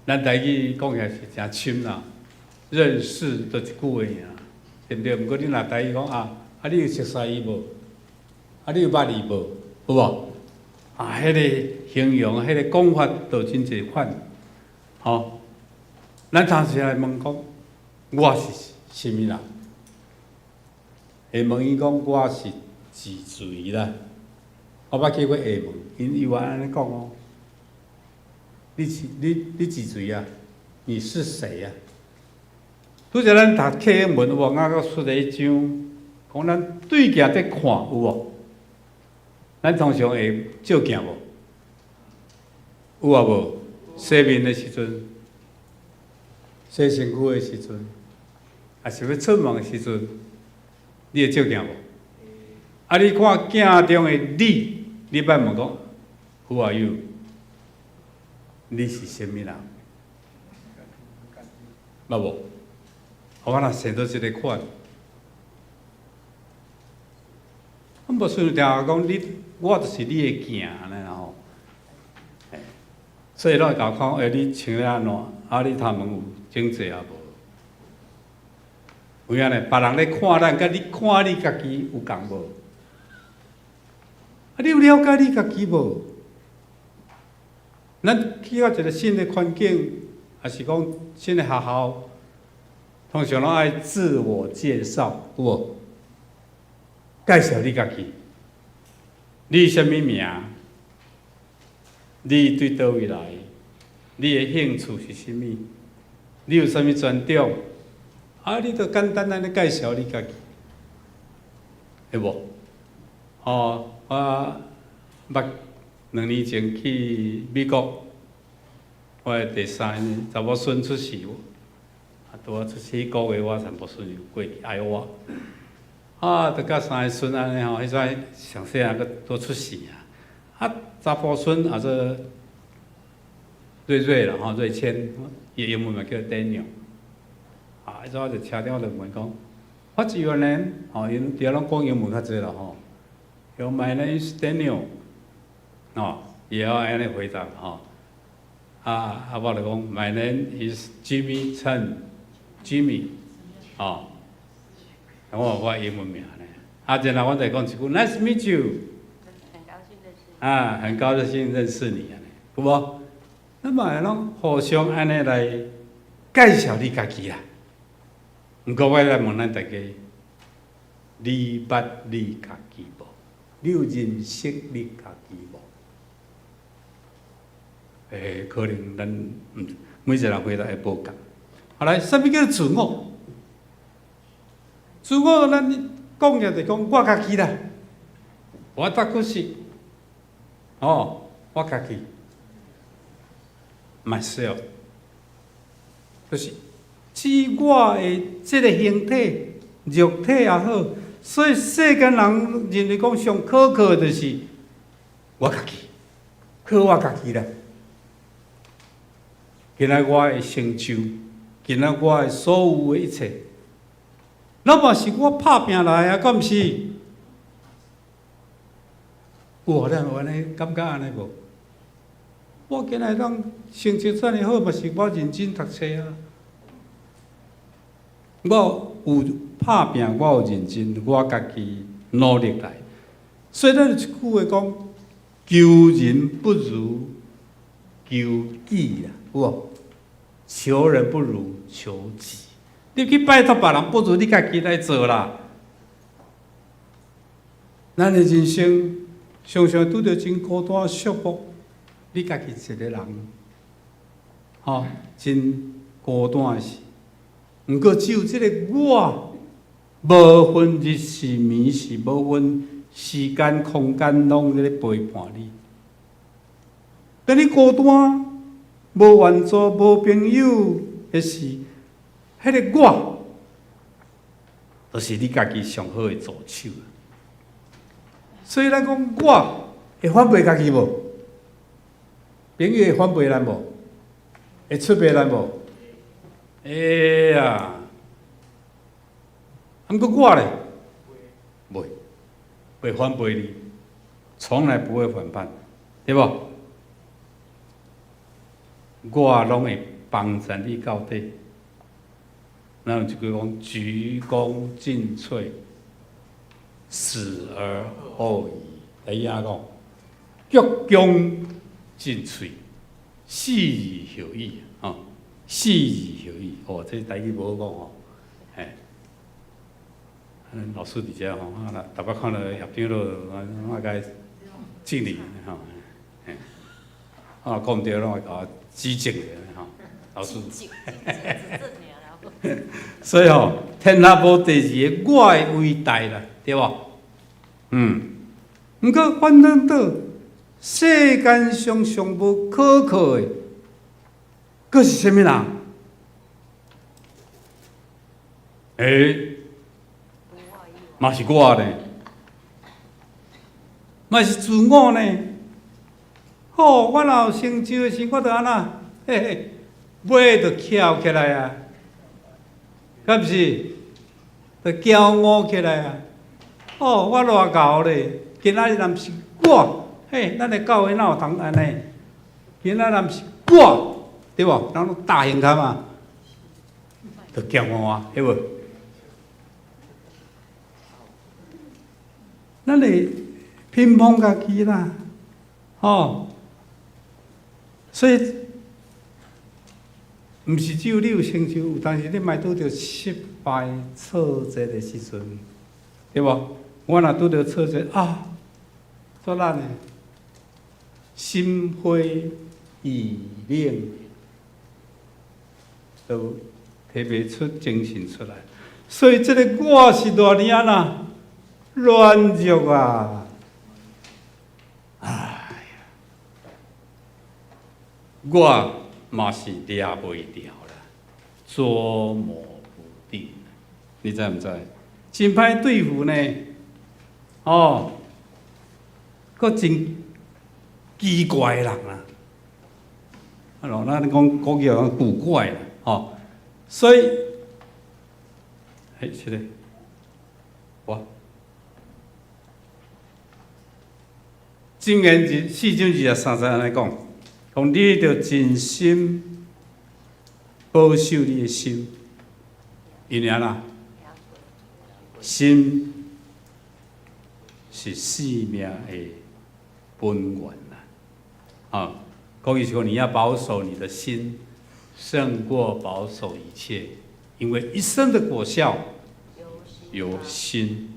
咱台語講起來是誠深啦，認識就一句話爾，對毋對？毋過你若台語講啊，啊你有熟似伊無？啊你有捌伊無？有無？啊，彼個形容，彼個講法就真濟款，吼。咱當時來問講，我是啥物人？會問伊講我是是誰啦？我捌去過下問，𪜶猶按呢講哦。你是你是誰啊？你是誰啊？拄才咱讀課英文有無？我閣出了一張，講咱對鏡佇看有無？咱通常會照鏡無？有啊無？洗面的時陣，洗身軀的時陣，抑是欲出門的時陣，你會照鏡無？啊！你看鏡中的你，你捌問講，Who are you？你是啥物人？捌無？我若生做這个款，我無順定講你，我就是你的鏡按呢啦吼。所以攏會共我講，欸，你穿咧按怎？啊，你頭毛有整齊抑無？有影呢？別人咧看咱，佮你看你家己有仝無？啊，你有了解你家己無？咱去到一個新的環境，抑是講新的學校，通常攏愛自我介紹，有無？介紹你家己，你啥物名？你對佗位來？你的興趣是啥物？你有啥物專長？啊，你就簡單按呢介紹你家己，會無？哦，我捌2年前去美國，我的第三个查某孫出世，啊，拄仔出世彼個月，我查某孫就過去愛我，啊，就佮三个孫按呢吼，彼陣上細漢閣拄出世啊，啊，查埔孫也做瑞瑞啦吼，瑞谦，伊英文嘛叫 Daniel，啊，彼陣我佇車頂我就問講，What's your name？吼，𪜶佇遐攏講英文較濟啦吼，My name is Daniel，吼，伊會曉按呢回答吼，啊啊，我就講，My name is Jimmy Chen，Jimmy，哦，我英文名呢。啊，然後我就講一句，Nice to meet you。很高興認識。啊，很高興認識你啊，有無？那麼會攏互相按呢來介紹你家己啦。毋過我來問咱大家，你捌你家己無？你有認識你家己無？欸，可能咱毋每一個人回答會無仝。後來，啥物叫自我？自我，咱講起來就講我家己啦，我搭閣是，哦，我家己，myself，就是指我的這个形體、肉體也好，所以世間人認為講上可靠的就是我家己，靠我家己啦。今仔我的成就，今仔我的所有的一切，那嘛是我拍拚來啊，敢毋是？有咱有按呢感覺按呢無？我今仔當成績遮爾好，嘛是我認真讀冊啊。我有拍拚，我有認真，我家己努力來。所以咱有一句話講：求人不如求己啦，有無？求人不如求己。你去拜託別人，不如你家己來做啦。咱的人生常常拄著真孤單束縛，你家己一個人，吼，真孤單的時。毋過只有這个我，無分日時暝時，無分時間空間，攏佇咧陪伴你。當你孤單、無援助、無朋友的時，彼个我，就是你家己上好的助手。所以咱講我會反背家己無？朋友會反背咱無？會出賣咱無？會啊！毋過我咧，袂，袂反背你，從來不會反叛，對無？我攏會幫助你到底。咱有一句講：鞠躬盡瘁，死而後已。台語按怎講？鞠躬盡瘁，死而後已。吼，死而後已。哦，這台語無好講吼。嘿，老師佇遮吼，啊，逐擺看到葉長老，我共伊敬禮吼。嘿，啊，講毋對，攏會共我指正咧吼，老師。所以吼，天下無第二个我的偉大啦，對無？毋過反轉倒，世間上上無可靠的，閣是啥物人？欸，嘛是我呢，嘛是自我呢。好，我若有成就的時，我就按怎？嘿嘿，尾就翹起來啊，敢毋是？就驕傲起來啊！哦，我偌𠢕咧，今仔日若毋是我，嘿，咱的教會哪有通按呢？今仔日若毋是我，對無？人攏大胸坎啊，就驕傲啊，對無？咱會評判家己啦，吼！所以，毋是只有你有成就，有當時你嘛拄著失敗挫折的時陣，對無？我若拄著挫折啊，做咱的心灰意冷，都提袂出精神出來。所以，這个我是偌爾按怎軟弱啊！哎呀，我嘛是掠袂牢啦，捉摸不定。你知毋知？真歹對付呢，哦，閣真奇怪的人啊！啊，咱講國語講古怪啦，吼，所以，嘿，是咧，我，箴言四章23節按呢講，講你著盡心保守你的心，因為按怎？心是生命的本源啦。啊，講伊是講你要保守你的心，勝過保守一切，因為一生的果效由心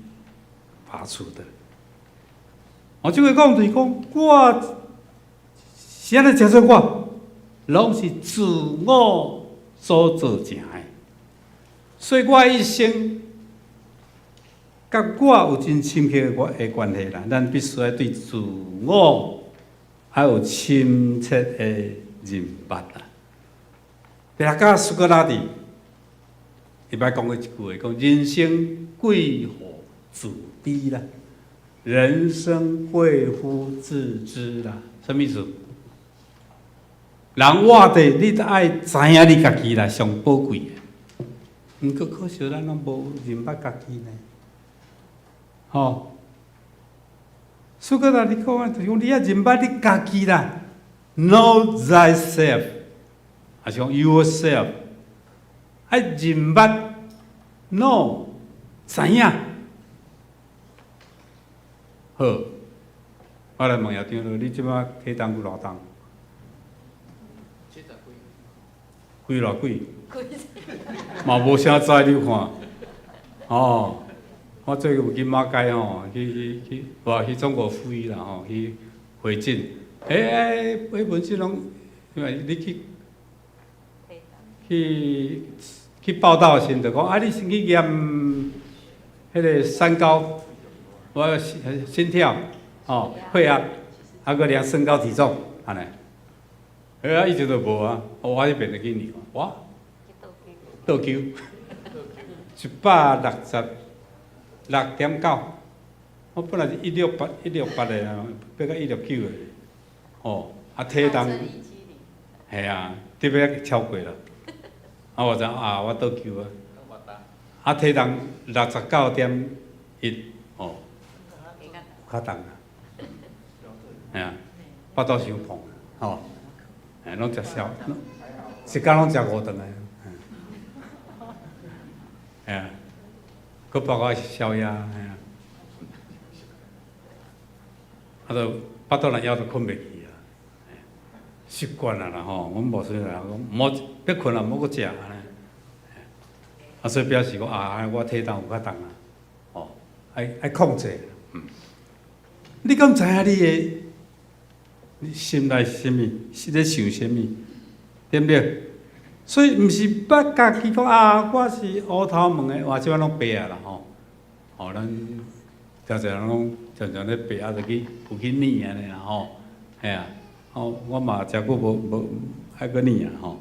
發出的。我這句講就是講，我是按呢稱做我，攏是自我所造成的，所以我一生佮我有真深刻的關係啦。咱必須愛對自我愛有深切的認捌啦。第二個蘇格拉底，伊捌講過一句話，講人生貴乎自知啦，人生貴乎自知啦，啥物意思？人活著，你著愛知影你家己啦，上寶貴的。毋過可惜咱攏無認捌家己呢。吼，蘇格拉底講啊，就是講你愛認捌你家己啦，Know thyself，還是講 yourself，愛認捌，know，知影。好，我來問校長囉，你這擺體重有偌重？ 70幾。幾偌幾？嘛無啥知你看，哦，我最近有去馬偕吼，去去去，無去中國附醫啦吼，去回診。欸，迄門診攏，因為你去去去報到時就講，啊，你先去驗彼個三高，我心跳，吼，血壓，啊，閣量身高體重，按呢。欸啊，以前都無啊，我彼邊就去量，哇，倒勼，166.9，我本來是168的啊，變到169的，哦，啊體重，係啊，特別超過啦，啊我知啊，我倒勼啊，啊體重69.1，哦，較重啊，係啊，腹肚傷胖，吼。哎，攏食少，一工攏食五頓的，係啊，閣包括宵夜，係啊，啊都腹肚若枵就睏袂去啊，習慣啊啦吼，阮無說啦，講毋好欲睏啊，毋好閣食按呢，啊所以表示講啊，我體重有較重啊，哦，愛控制，你敢知影你的？你心內是啥物？是咧想啥物？對毋對？所以毋是捌家己講啊，我是烏頭毛的，哇，這擺攏白啊啦吼！吼，咱誠濟人攏常常咧白啊，就去有去染按呢啦吼，嘿啊，吼，我嘛誠久無愛閣染啊吼。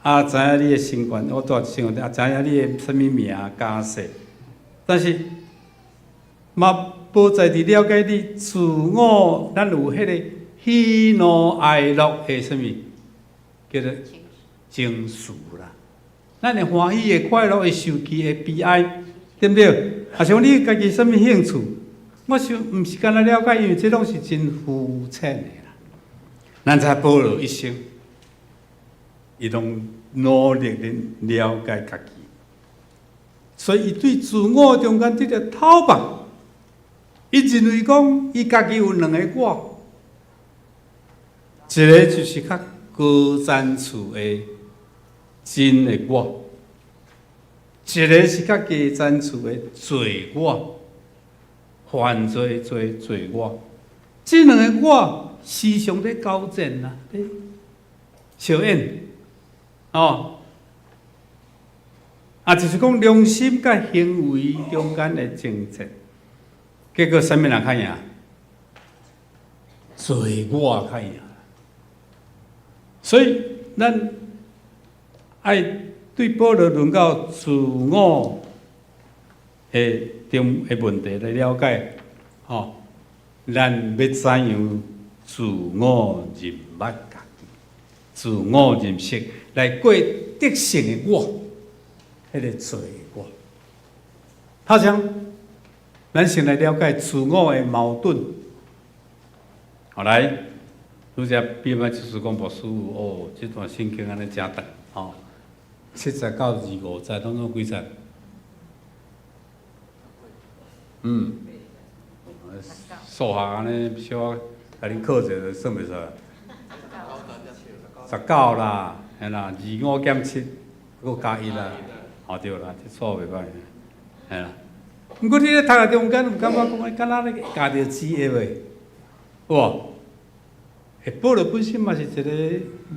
啊，知影你的身份，我蹛身份，啊，知影你的啥物名家世，但是嘛無在佇了解你自我，咱有彼個喜怒哀樂的啥物叫做情緒啦。咱會歡喜、會快樂、會受氣、會悲哀，對毋對？啊，像你家己啥物興趣，我想毋是干焦了解，因為這攏是真膚淺的啦。咱知保羅一生，伊攏努力咧了解家己，所以伊對自我中間得著透白。伊認為講，伊家己有兩个我。一个就是較高層次的真的我，一个是較低層次的罪我，犯罪罪罪我。這兩個我時常咧交戰啊，咧相演哦。啊，就是講良心佮行為中間的爭戰，結果啥物人較贏？罪我較贏。所以，咱愛對保羅論到自我的中的問題來了解，吼，咱欲怎樣自我認捌家己，自我認識來過得勝的我，彼個罪我。頭先，咱先來了解自我的矛盾。好來，拄才比歹就是講牧師哦，這段聖經按呢誠長吼，7節到25節，攏總幾節？嗯，數學按呢小可共恁考者就算袂出來。19啦，嘿啦，25減7，閣加一啦，吼對啦，這數袂歹，嘿啦。毋過你咧讀的中間有感覺講，敢若咧共著字的袂？有無？欸，保羅本身嘛是一個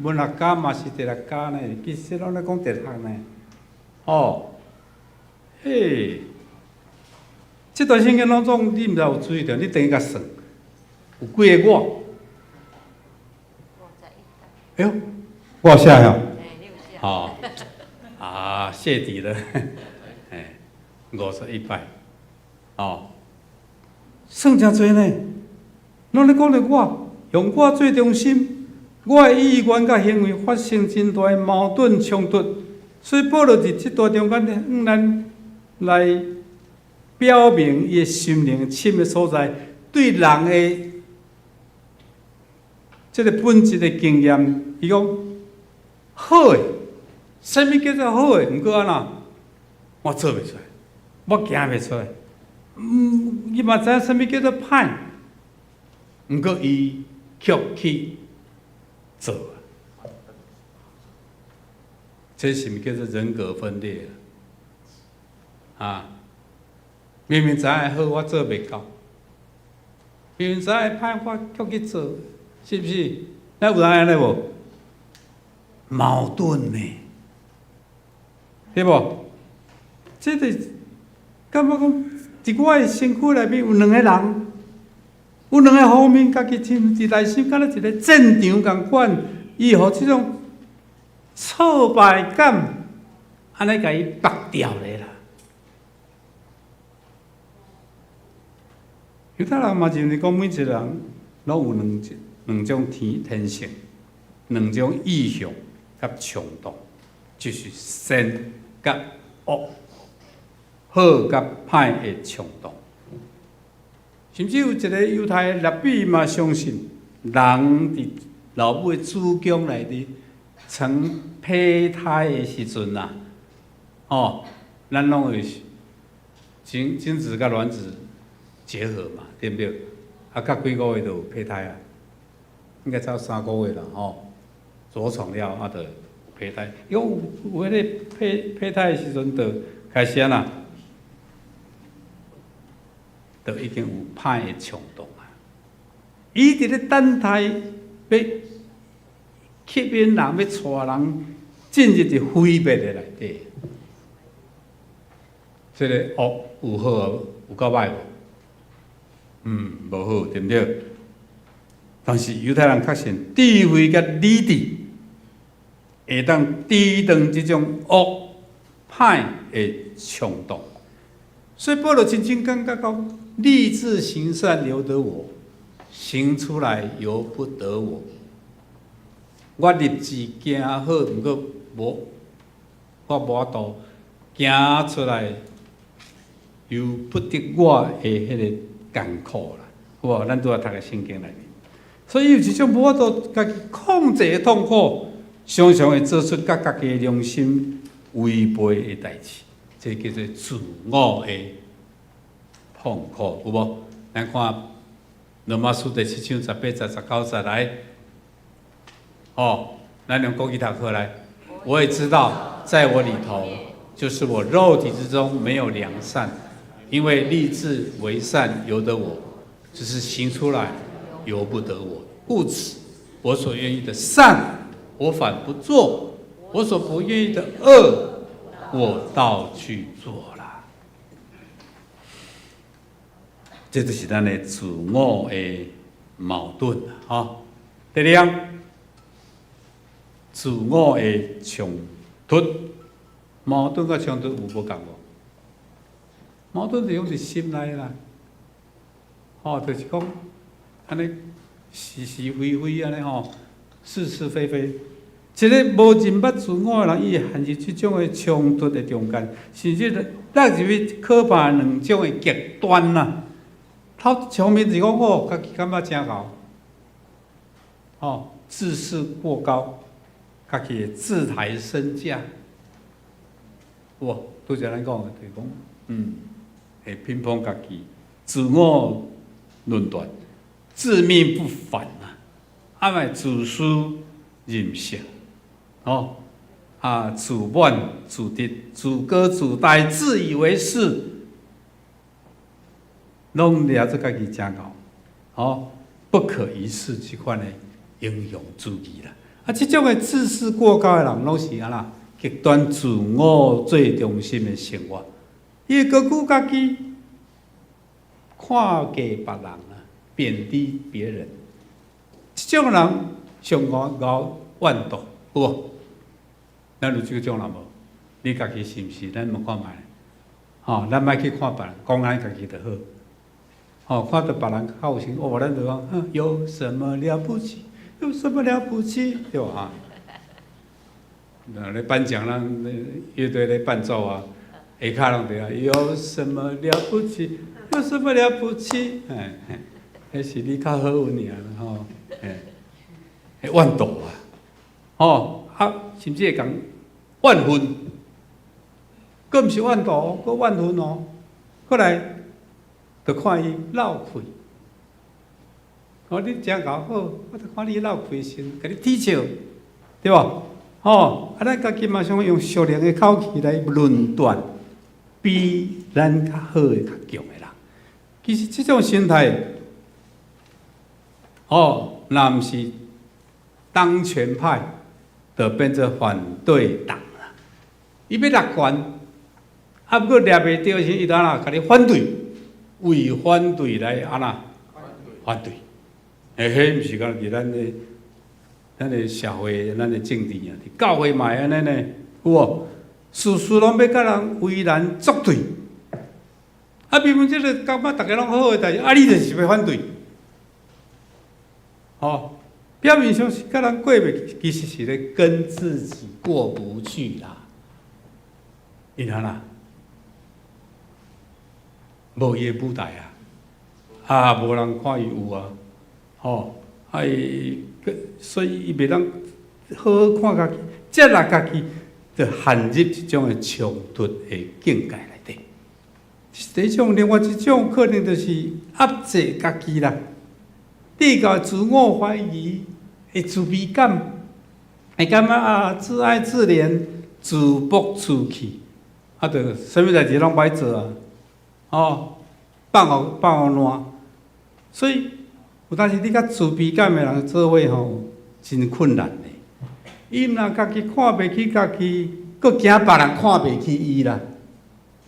文學家，嘛是哲學家呢，其實攏咧講哲學呢。哦，嘿，這段聖經攏總你毋知有注意著，你等於共算，有幾個我？哎喲，我有寫遐？吼，啊，謝底了，嘿，51擺，哦，算誠濟呢，攏咧講著我。用我做中心，我的意願佮行為發生真大的矛盾衝突，所以保羅佇這段中間向咱來表明伊的心靈深的所在，對人的這個本質的經驗，伊講好的，啥物叫做好的？毋過按怎，我做袂出來，我行袂出來。嗯，伊嘛知影啥物叫做歹，毋過伊卻去做，這是毋叫做人格分裂啊？明明知影好，我做袂到；明明知影歹，我卻去做，是毋是？咱有人按呢無？矛盾呢，對無？這個感覺講，佇我的身軀內面有兩個人。有兩个方面，家己親佇內心敢若一個戰場仝款，伊予這種挫敗感，按呢共伊縛牢咧啦。猶太人嘛認為講，每一個人攏有兩兩種天天性，兩種意向佮衝動，就是善佮惡，好佮歹的衝動。甚至有一個猶太的拉比嘛相信，人佇老母的子宮內底成胚胎的時陣啊，吼，咱攏會精精子佮卵子結合嘛，對毋對？啊，隔幾個月就有胚胎啊，應該才3個月啦，吼，著床了啊，就有胚胎。伊講有有彼个胚胚胎的時陣，就開始按怎？就已經有歹的衝動啊！伊佇咧等待欲吸引人，欲帶人進入佇毀滅的內底。這个惡有好有夠歹無？嗯，無好，對毋對？但是猶太人確信智慧佮理智會當抵擋這種惡歹的衝動，所以保羅真正感覺講，立志行善由得我，行出來由不得我。我立志行好，毋過無，我無法度行出來，由不得我的彼个艱苦啦。有無？咱拄仔讀的聖經內面，所以有一種無法度家己控制的痛苦，常常會做出佮家己的良心違背的代誌，這叫做自我的痛苦，有無？咱看羅馬書第七章18節、19節來。哦，咱用國語讀課來。我也知道，在我裡頭，就是我肉體之中沒有良善，因為立志為善由得我，只是行出來由不得我。故此，我所願意的善，我反不做；我所不願意的惡，我倒去做了。這就是咱的自我的矛盾啊！第二樣，自我的衝突，矛盾佮衝突有無仝無？矛盾就用佇心內啦，吼，就是講按呢是是非非按呢吼，是是非非。一个無認捌自我的人，伊會陷入這種的衝突的中間，甚至落入去可怕兩種的極端啦。頭一方面是講哦，家己感覺誠𠢕，哦，自視過高，家己自抬身價，有無？拄才咱講的，就是講，會評判家己，自我論斷，自命不凡啊，啊嘛自私任性，哦，啊自滿自得，自高自大，自以為是，攏掠做家己誠𠢕，哦，不可一世這款的英雄主義啦。啊，這種的自視過高的人，攏是按怎？極端自我做中心的生活，伊會高估家己，看低別人啊，貶低別人。這種人上𠢕怨妒，有無？咱有這種人無？你家己是毋是？咱問看覓，吼，咱莫去看別人，講咱家己就好。吼，看著別人較有成，哦，咱就講，有什麼了不起？有什麼了不起？對無哈？那咧頒獎，咱樂隊咧伴奏啊，下跤攏對啊，有什麼了不起？有什麼了不起？嘿，彼是你較好運爾吼，嘿，會怨妒啊，吼啊，甚至會共怨恨，閣毋是怨妒，閣怨恨哦，過來，就看伊落氣。哦，你誠𠢕好，我就看你落氣時，共你恥笑，對無？吼，啊，咱家己嘛想用屬靈的口氣來論斷比咱較好的、較強的人。其實這種心態，哦，若毋是當權派，就變做反對黨啦。伊欲掠權，啊，毋過掠袂著時，伊就按怎？共你反對，為反對來按怎？反對。欸，彼毋是干焦佇咱的社會、咱的政治啊，佇教會嘛會按呢呢，有無？事事攏欲共人為難作對。啊，明明這個感覺逐家攏好的代誌，啊，你就是欲反對，吼，表面上是共人過袂去，其實是咧跟自己過不去啦。因按怎？無伊的舞台啊，啊，無人看伊有啊，吼，啊伊，所以伊袂當好好看家己，接納家己，就陷入這種的衝突的境界內底。第一種，另外一種可能就是壓制家己啦，比較自我懷疑，會自卑感，會感覺啊自愛自憐、自暴自棄，啊，就啥物代誌攏歹做啊，哦，放予放予爛，所以有當時你佮自卑感的人做伙吼，真困難的。伊毋但家己看袂起家己，閣驚別人看袂起伊啦，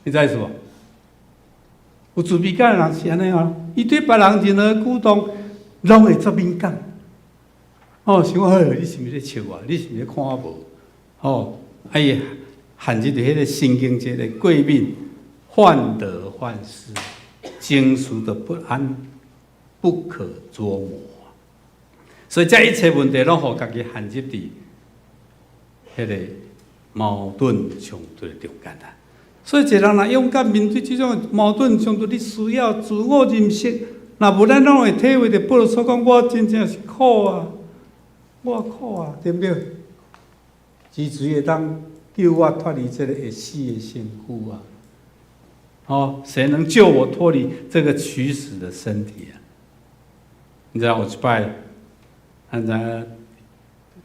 你知意思無？有自卑感的人是按呢哦，伊對別人任何舉動攏會足敏感。哦，想講，嘿，你是毋是咧笑我？你是毋是咧看我無？吼，啊伊陷入佇彼個神經質的過敏，患得患失，情緒的不安，不可捉摸。所以這一切問題攏予家己陷入佇彼個矛盾衝突的中間啊。所以，一個人若勇敢面對這種矛盾衝突，你需要自我認識。若無咱攏會體會著保羅所講，我真正是苦啊，我苦啊，對毋對？是誰會當救我脫離這個會死的身軀啊？哦，誰能救我脫離這個取死的身體啊？你知影有一擺，咱知影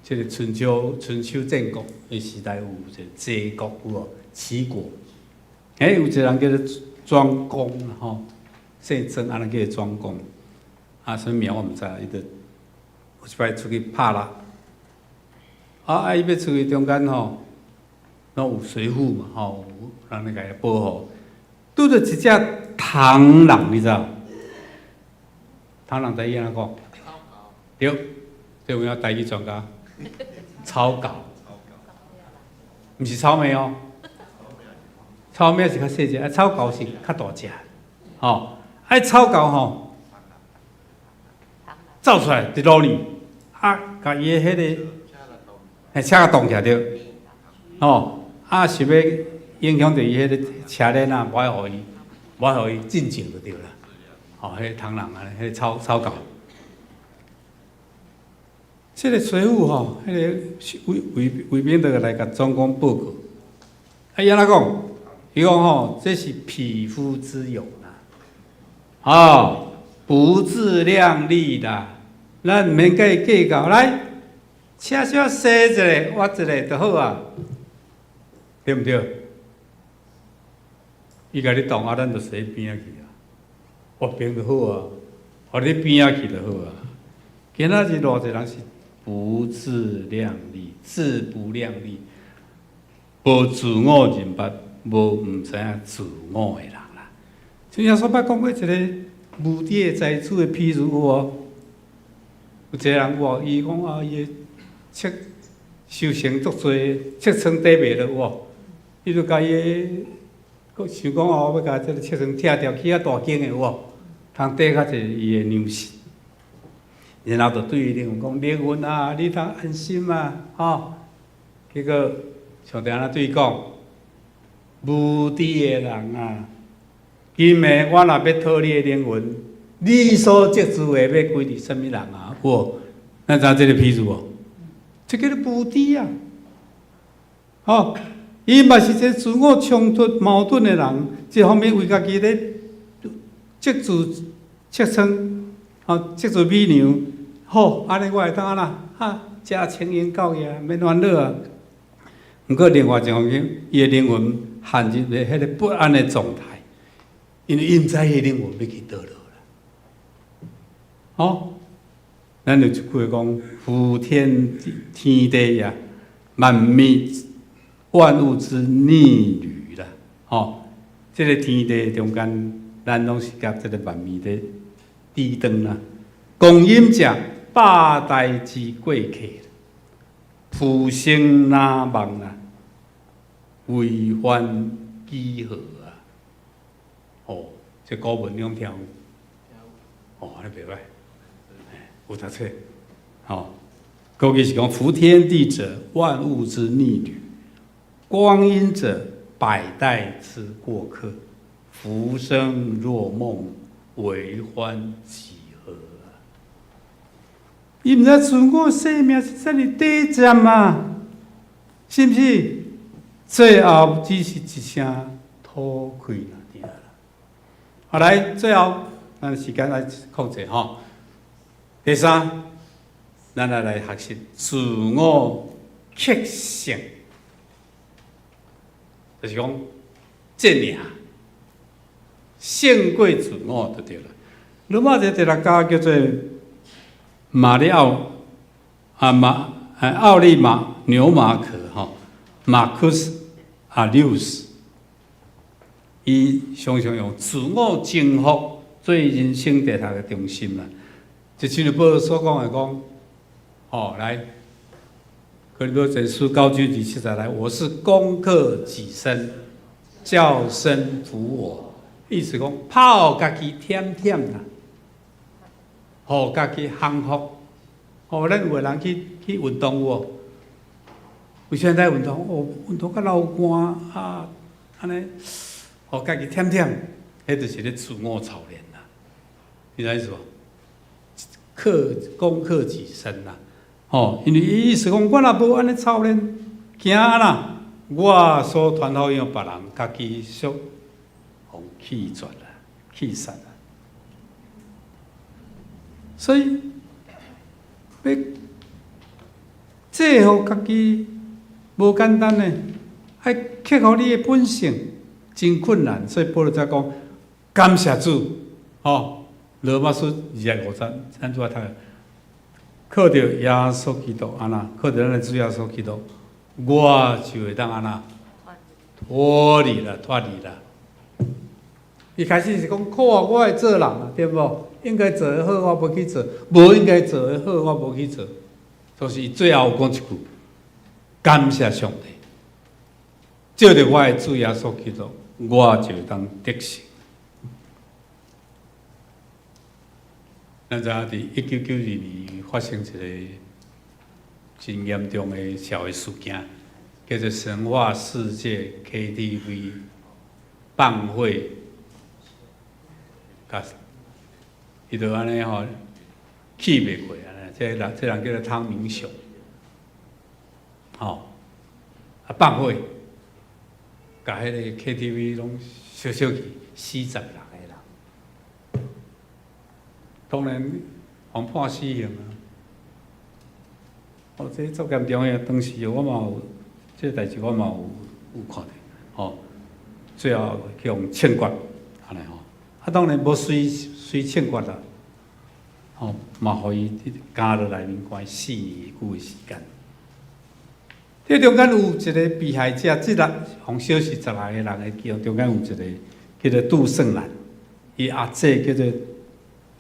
這個春秋戰國的時代有一個齊國有無？齊國。欸，有一個人叫做莊公吼，姓莊，按呢叫做莊公。啊，啥物名我毋知，伊就有一擺出去拍獵，啊，伊欲出去中間吼，攏有隨扈嘛吼，有人來共伊保護。拄著一隻螳螂，你知無？螳螂台語按怎講？對，這有影台語專家。草猴，毋是草莓哦。草莓是較細隻，啊草猴是較大隻，吼！啊草猴吼，走出來佇路裡，啊，共伊的彼個，嘿，車共擋起來著，吼！啊，想欲影響著伊彼個車鏈啊，無愛予伊，無愛予伊進前就對啦。吼，彼個螳螂啊，彼個草猴。這个巡撫吼，彼个衛兵就來共總管報告。啊，伊按怎講？伊講吼，這是匹夫之勇啦，哦，不自量力啦，咱毋免共伊計較，來，車小洗一下，挖一下就好啊，對毋對？伊共你擋啊，咱就踅邊仔去啊，挖邊就好啊，予你邊仔去就好啊。今仔日偌濟人是不自量力，自不量力，無自我認捌，無毋知影自我的人啦。像耶穌捌講過一個無知的財主的譬喻有無？有一個人有無？伊講啊，伊的粟收成足濟，粟倉底袂落有無？伊就共伊的，想講哦，欲共這个粟倉拆掉，起較大間的有無？通貯較濟伊的糧食。然後就對伊靈魂講：靈魂啊，你通安心啊，吼！結果上帝按怎對伊講？無知的人啊，今暝我若欲討你的靈魂，你所積聚的欲歸佇啥物人啊？有無？咱知影這个譬喻無？這叫做無知啊！吼，伊嘛是一個自我衝突矛盾的人，一方面為家己咧積聚粟倉，吼，積聚米糧，好，按呢我會當按怎？哈，食清閒夠額，免煩惱啊。毋過另外一方面，伊的靈魂陷入咧彼个不安的狀態，因為伊毋知伊的靈魂欲去佗落啦。吼，咱有一句話講：夫天天地呀，萬物萬物之逆旅啦。吼，這个天地中間，咱攏是佮這个萬物咧抵擋啦。光陰者，百代之過客，浮生若夢啊，為歡幾何啊？哦，這古文你攏聽有？哦，按呢袂䆀，有讀冊。吼，過去是講夫天地者，萬物之逆旅；光陰者，百代之過客。浮生若夢，為歡幾何啊？伊毋知自我生命是遮爾短暫啊，是毋是？最後只是一聲吐氣爾啦。好，來，最後咱時間來控制吼。第三，咱來學習自我克勝，就是講戰贏，勝過自我就對了。羅馬一個哲學家叫做馬里奧啊馬奧利馬紐馬可吼，馬克斯阿柳斯，伊常常用自我征服做人生哲學的中心啦。就像保羅所講的講，哦，來，哥林多前書九章27節來，我是攻克己身，叫身服我，意思講拋家己忝忝啦，予家己降服。哦，咱有的人去運動有無？為啥在運動？哦，運動較流汗啊，按呢，予家己忝忝，彼就是咧自我操練啦。你知影意思無？攻克己身啦，吼，因為伊意思講，我若無按呢操練，驚啦，我所傳福音予別人，家己煞予棄絕啦，棄殺啦。所以欲制服家己無簡單呢，愛克服你的本性真困難。所以保羅才講，感謝主，吼。羅馬書2節5節，咱拄仔讀，靠著耶穌基督按怎，靠著咱的主耶穌基督，我就會當按怎脫離啦，脫離啦。一開始是講靠我會做人啊，對無？應該做的好，我無去做；無應該做的好，我無去做。就是最後有講一句，感謝上帝，藉著我的主耶穌基督，我就會當得勝。咱知影，佇1992年發生一個真嚴重的社會事件，叫做神話世界 KTV 放火，共伊就按呢吼氣袂過按呢，這個人叫做湯明雄，吼，啊放火，共彼个 KTV 攏燒燒去，死16個人。當然，予判死刑啊！哦，這足嚴重的，當時我嘛有，這個代誌我嘛有看著，吼，最後去予槍決，按呢吼。啊，當然無隨隨槍決啦，吼，嘛予伊佇監獄內面關4年久的時間。這中間有一個被害者，這個予燒死16個人的其中中間有一個叫做杜勝蘭，伊阿姐叫做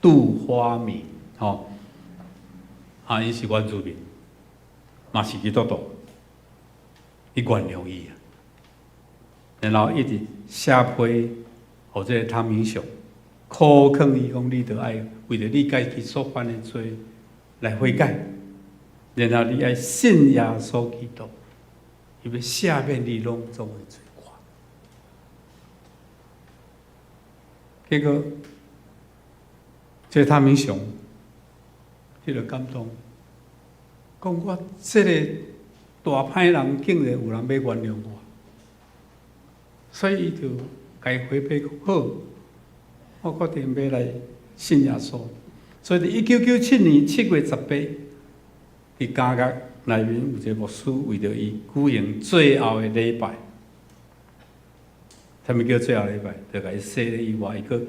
杜花明，吼，啊，伊是原住民，嘛是基督徒，伊原諒伊啊，然後一直寫批予這個湯明雄，苦勸伊講，你著愛為著你家己所犯的罪來悔改，然後你愛信耶穌基督，伊欲赦免你攏總的罪過。結果，這個湯明雄，彼個感動，講我這個大歹人，竟然有人欲原諒我，所以伊就共伊回批講好，我決定欲來信耶穌。所以佇1997年7月18，佇監獄內面有一個牧師為著伊舉行最後的禮拜。啥物叫最後禮拜？就共伊洗禮以外，伊閣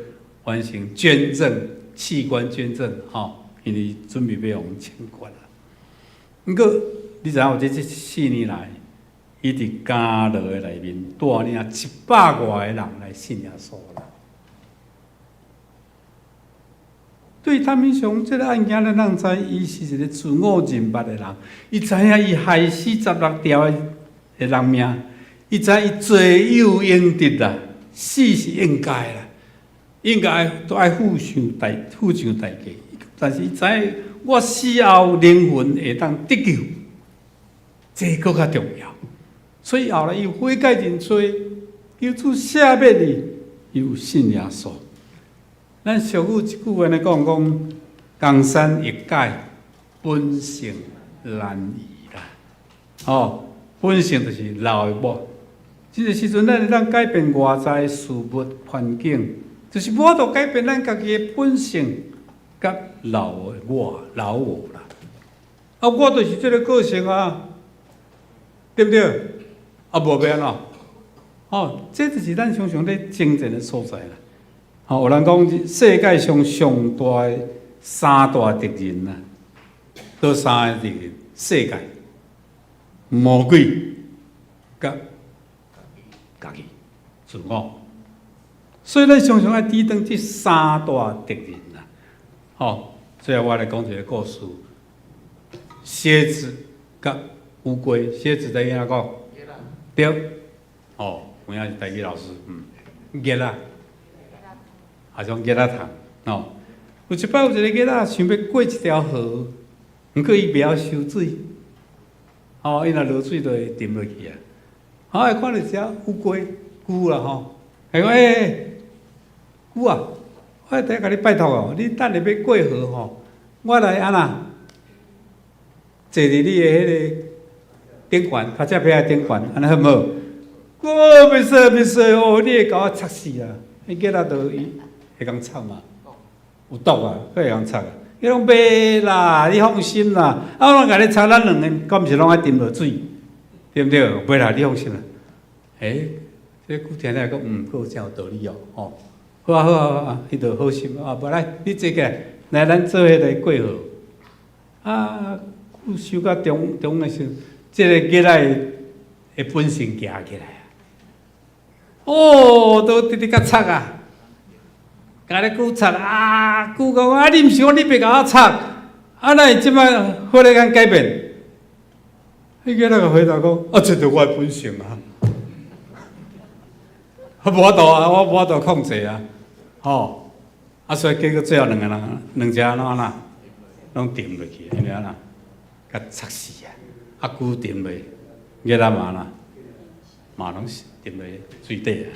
完成捐贈器官捐贈，吼，因為準備欲予槍決啊。毋過你知影有這4年來，伊佇監獄的內面帶領100外個人來信耶穌啦。對湯明雄這個案件，咱攏知，伊是一個自我認捌的人，伊知影伊害死16條的人命。伊知伊罪有應得啦，死是應該啦，應該都愛付上代價。但是伊知我死後靈魂會當得救，這閣較重要。所以後來伊悔改認罪，求主赦免伊，伊有信耶穌。咱俗語一句話按呢講講，江山易改，本性難移啦。哦，本性就是老的我。這個時陣，咱會當改變外在事物環境，就是無法度改變咱家己的本性，佮老的我、老我啦。啊，我就是這個個性啊，對毋對？啊，無欲按怎？哦，這就是咱常常咧爭戰的所在啦。吼，有人講世界上上大的三大敵人啊，佗三个敵人？世界、魔鬼、佮家己自我，所以咱常常愛抵擋這三大敵人啦。吼，最後我來講一個故事：蠍子佮烏龜。蠍子知影講？對。哦，有影是台語老師，嗯，猄仔，啊種猄仔蟲，哦，有一擺有一個猄仔想欲過一條河，毋過伊袂曉游水，哦，伊若落水就會沉落去啊。啊，伊看著一隻烏龜，龜啦吼，伊講欸，龜啊，我佇共你拜託哦，你等下欲過河吼，我來按怎坐佇你的彼个頂懸，跤脊皮仔頂懸，按呢好毋好？哦，袂使袂使哦，你會共我插死啊！彼猄仔就伊會共插嘛，有毒啊，閣會共插啊。伊講袂啦，你放心啦，啊，我共你插，咱兩個敢毋是攏愛沉落水，對毋對？袂啦，你放心啦。欸，這龜聽了講，嗯，閣真有道理哦，吼，好啊好啊好啊，伊就好心啊，無來，你坐起來，來咱做彼个過河。啊，龜游到中中的時陣，這个猄仔的本性行起來啊！哦，都直直共插啊，共咧龜插啊！龜講啊，你毋是講你袂共我插，啊，哪會這擺忽然間改變？彼猄仔共回答講，啊，這就是我的本性啊！我無法度啊，我無法度控制啊，吼！啊，所以結果最後兩个人，兩隻按怎啦，攏沉落去，因為按怎，共插死啊！啊，龜沉落，猄仔嘛啦，嘛攏是沉落水底啊！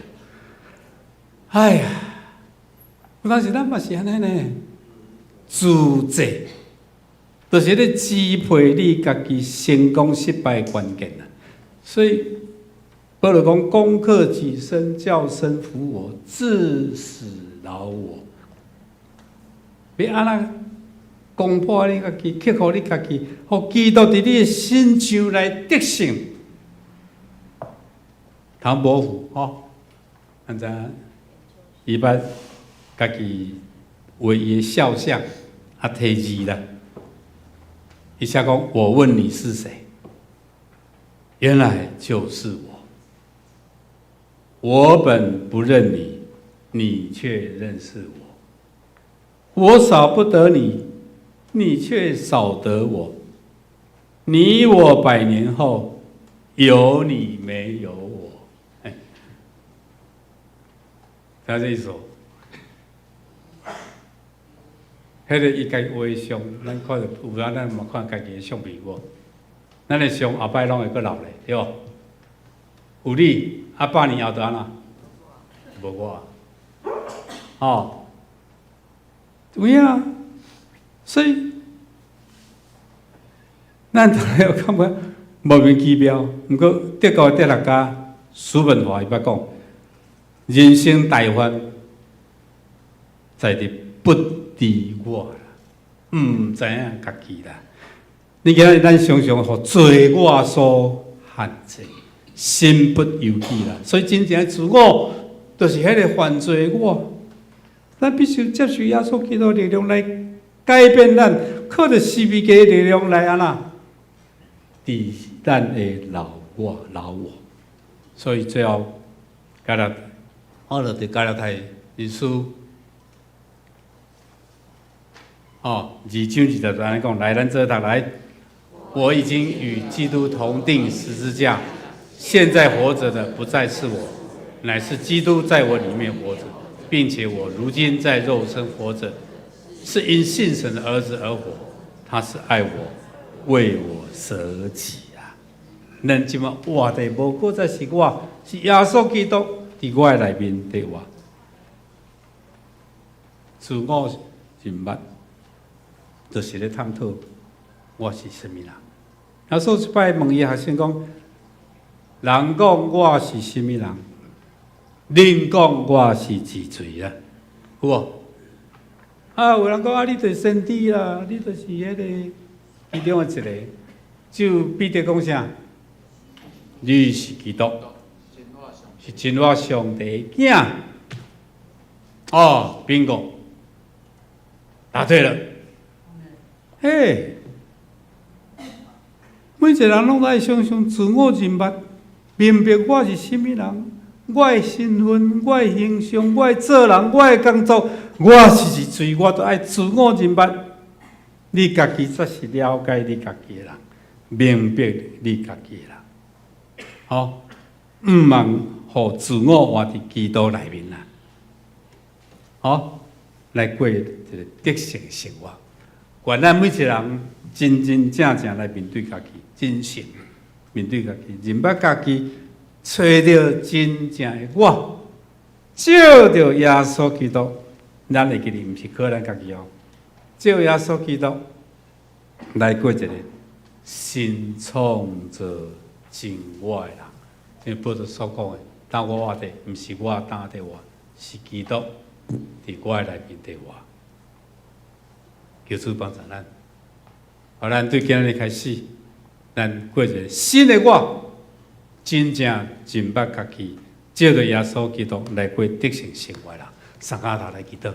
哎呀，有當時咱嘛是按呢呢，自責，就是咧支配你家己成功失敗的關鍵啊。所以保羅講：攻克己身，叫身服我，致死老我。欲按怎攻破你家己，克服你家己，予基督佇你的身上來得勝。唐伯虎吼，咱知影伊捌家己畫伊的肖像，啊題字啦。伊寫講：我問你是誰？原來就是我。我本不認你，你卻認識我。我少不得你，你卻少得我。你我百年後，有你沒有我。哎，聽這意思無？彼个伊家己畫像，咱看著有影，咱嘛看家己的相片無？咱的相後擺攏會閣老咧，對無？有你，啊100年後就按怎？無我。哦，有影，所以咱逐个有感覺莫名其妙。毋過德國哲學家叔本華伊捌講，人生大患在佇不知我啦，毋知影家己啦。你今仔日咱常常予罪我所限制，身不由己啦。所以真正的自我，就是彼个犯罪的我。咱必須接受耶穌基督力量來改變咱，靠著十字架的力量來按怎治咱的老我、老我。所以最後，加拉，我就佇加拉太書，哦，2章20節按呢講，來，咱做伙讀來。我已經與基督同釘十字架，現在活着的不再是我，乃是基督在我裡面活着，並且我如今在肉身活着，是因信神的兒子而活。他是愛我，為我捨己啊！咱這馬活的無閣再是我，是耶穌基督佇我的內面佇活。自我認捌，就是咧探討我是啥物人。耶穌一擺問伊學生講：人講我是啥物人？恁講我是是誰啊？有無？啊，有人講啊，你就是先知啦，你就是彼個其中的一個。就彼得講啥？你是基督，是真活上帝的囝。哦，bingo，答對了。嘿，每一個人攏愛想想自我認捌，明白我是啥物人，我的身份、我的形象、我的做人、我的工作，我是誰，我都愛自我認捌。你家己才是了解你家己的人，明白你家己的人。好，毋通予自我活佇基督內面啦。好，來過一個得勝生活。願咱每一個人真真正正來面對家己，真誠面對家己，認捌家己，揣著真正的我，照著耶穌基督，咱會記得毋是靠咱家己哦，照耶穌基督來過一個新創造真我的人。像保羅所講的，當我活著，毋是我當佇活，是基督佇我的內面佇活。求主幫助咱，予咱對今日開始，咱過一個新的我，真正認捌家己，照著耶穌基督來過得勝生活啦。送下頭來祈禱，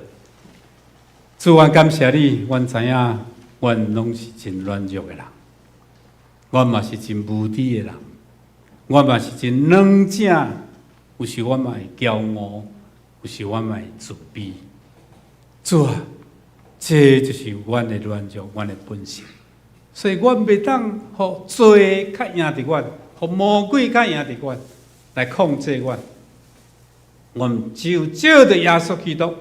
主，阮感謝你，阮知影，阮攏是真軟弱的人，阮嘛是真無知的人，阮嘛是真軟正，有時阮嘛會驕傲，有時阮嘛會自卑。主啊，這就是阮的軟弱，阮的本性。所以，阮袂當予罪較贏佇阮，予魔鬼較贏佇阮，來控制阮。阮只有照著耶穌基督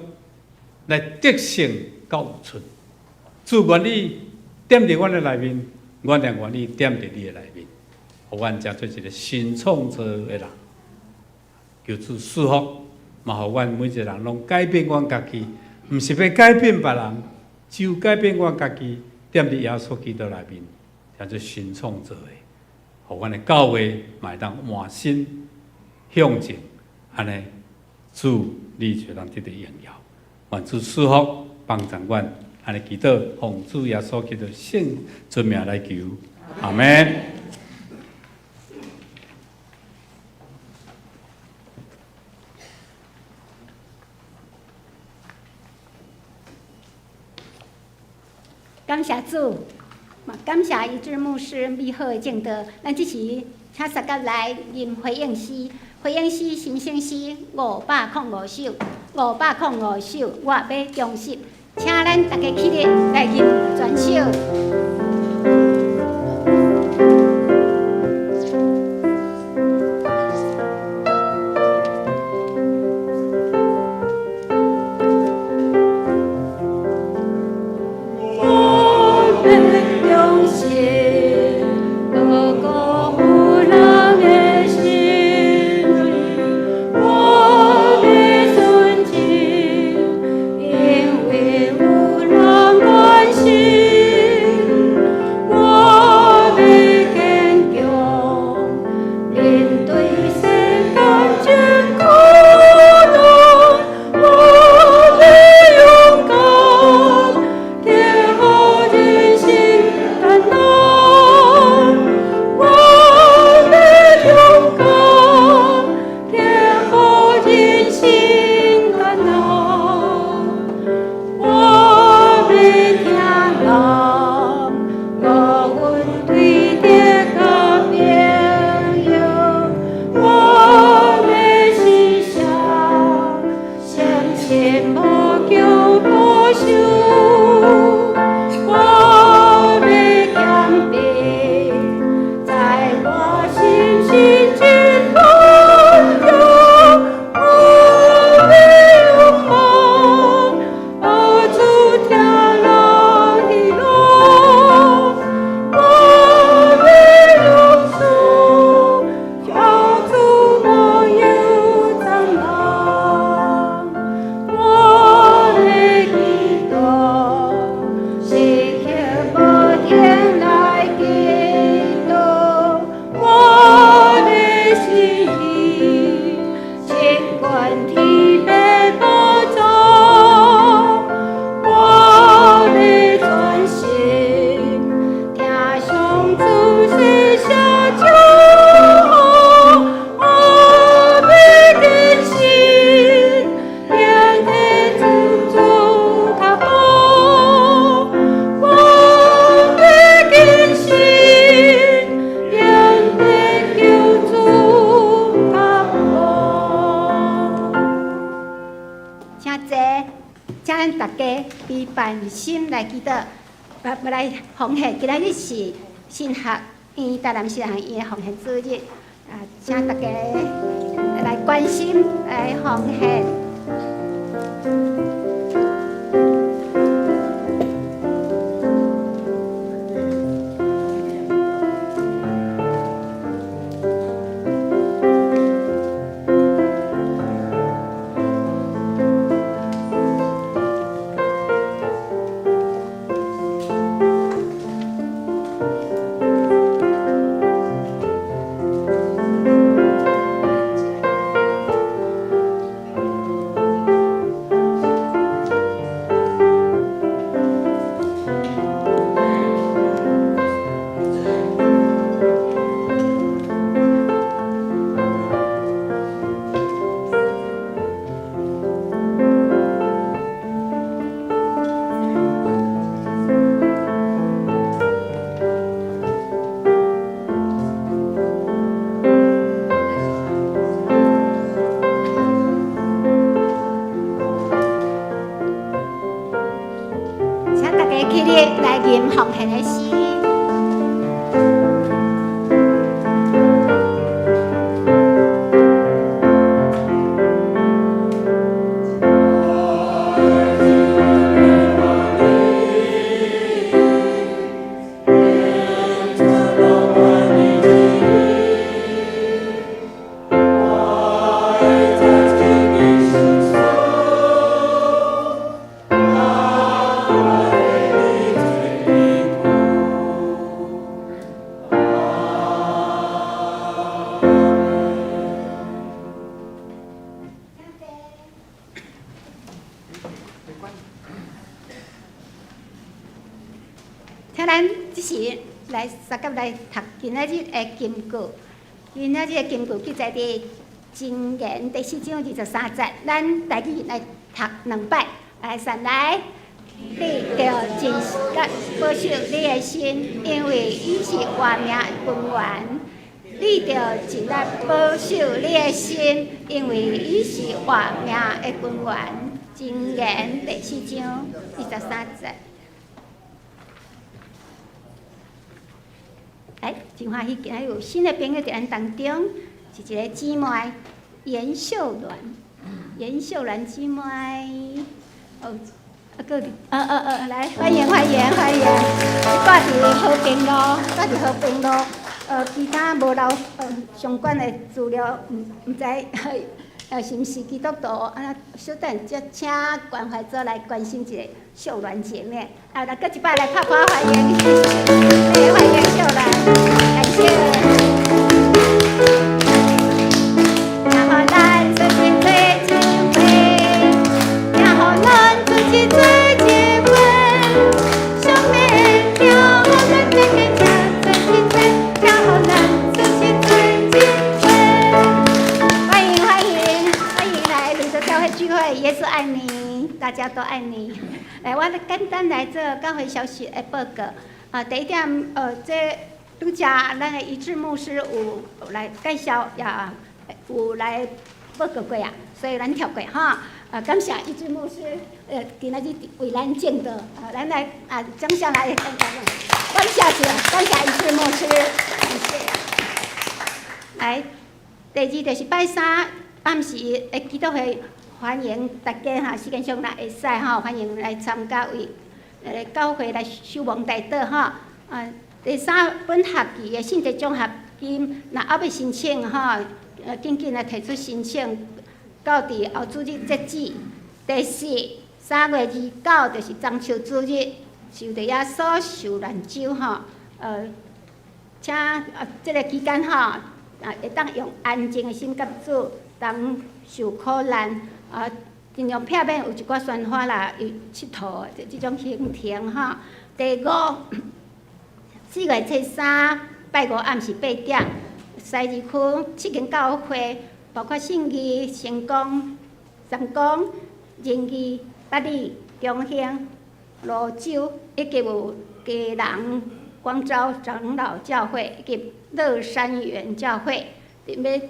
來得勝到有出。主願意踮佇阮的內面，阮也願意踮佇你的內面，予阮成做一個新創造的人。求主賜福，嘛予阮每一個人攏改變阮家己，毋是欲改變別人，只有改變阮家己。踮佇耶穌基督內面，叫做新創造的，予阮的教會嘛會當換新向前，按呢主你就當得著榮耀，願主賜福幫助阮，按呢祈禱，奉主耶穌基督聖尊名來求，阿們。感謝主，嘛感謝一致牧師美好的證道。咱這時請大家來吟回應詩，回應詩新生詩505首，505首，我欲忠實，請咱大家起立來吟全首。請咱大家以萬心來祈禱，來奉獻。今仔日是神學院台南神學院的奉獻主日，啊，請大家來關心，來奉獻。請大家起立來吟奉獻的詩。請咱這時來相佮來讀今仔日的金句。今仔日的金句記載佇箴言第四章二十三節，咱台語來讀兩擺，來先來。你著盡力保守你的心，因為伊是活命的根源。你著盡力保守你的心，因為伊是活命的根源。箴言第四章二十三節。來，真歡喜，今日有新的朋友佇咱當中，是一個姊妹嚴秀蘭，嚴秀蘭姊妹，哦，啊，閣佇，啊啊啊，來，歡迎歡迎歡迎，住佇和平路，住佇和平路，其他無留相關的資料，毋知，是毋是基督徒？啊，小等才請關懷組來關心一下秀蘭姐妹。啊，來，閣一擺來拍拍歡迎，歡迎秀蘭，感謝。聽予咱做一做一回，聽予咱做一做一回，上面聽予咱這個聽做一做，聽予咱做一做一回。歡迎歡迎歡迎來蘆洲教會聚會，耶穌愛你，大家都愛你。來，我簡單來做教會消息的報告。啊，第一點，這拄才咱的一致牧師有來介紹，也有來報告過啊，所以咱跳過哈。啊，感謝一致牧師，今仔日為咱證道。啊，咱來啊，掌聲來，感謝主，感謝一致牧師，感謝。來，第二就是拜三暗時的祈禱會。歡迎大家哈，時間上若會使吼，歡迎來參加為教會來守望代禱吼。啊，第三本學期的信德獎學金，若猶欲申請吼，緊緊來提出申請，到佇後主日截止。第四，3月29就是中秋主日，受著耶穌受難週吼，請啊，這个期間吼，啊，會當用安靜的心佮主同受苦難。啊，盡量避免有一寡喧譁啦，有𨑨迌的這種行程吼。第五，4月初三拜五暗時八點，西二區七間教會，包括信義、成功、三光、仁義、八里、中興、蘆洲，以及有基隆光昭長老教會以及樂山園教會，佇欲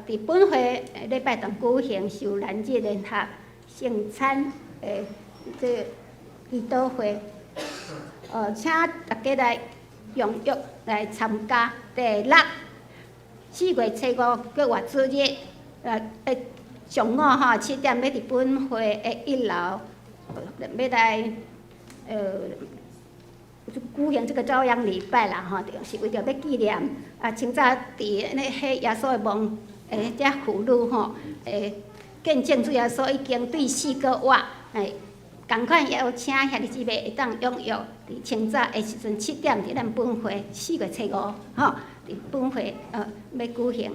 佇本會禮拜堂舉行受難日聯合聖餐的這个祈禱會，請大家來踴躍來參加。第六，4月初五閣活主日，上午吼7點欲佇本會的一樓，欲來舉行這个朝陽禮拜啦吼，就是為著欲紀念啊，清早佇那彼耶穌的墓，遮婦女吼，見證主耶穌已經對死閣活，仝款邀請兄弟姊妹會當踴躍佇清早的時陣七點佇咱本會四月初五吼，佇本會欲舉行。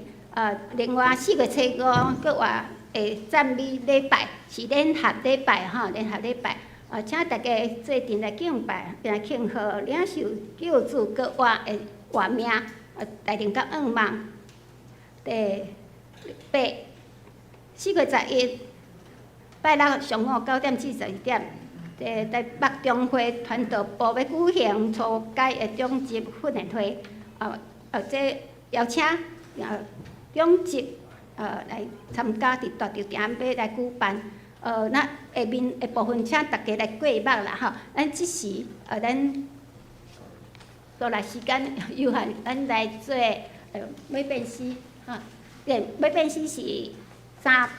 另外四月初五閣活的讚美禮拜是聯合禮拜吼，聯合禮拜。請大家做陣來敬拜，並來慶賀領受救主閣活的活命，大能佮願望。第八，4月11，拜六上午9點至12點，佇台北中會傳道部欲舉行初階的長執訓練會，這邀請長執來參加，佇大稻埕欲來舉辦。那下面的部分，請大家來過目啦吼。咱這時，咱煞來時間有限，咱來做尾變詩吼。對，尾變詩是386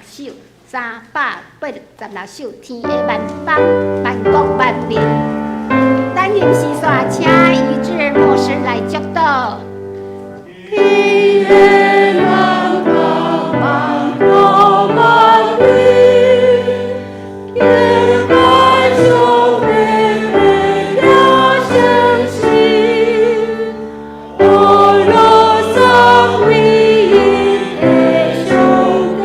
首，386首，天的萬邦、萬國、萬民。咱臨時煞請一致牧師來祝禱。天的萬國，萬國萬民，敬拜上帝的聖心，阿羅讚美的上帝，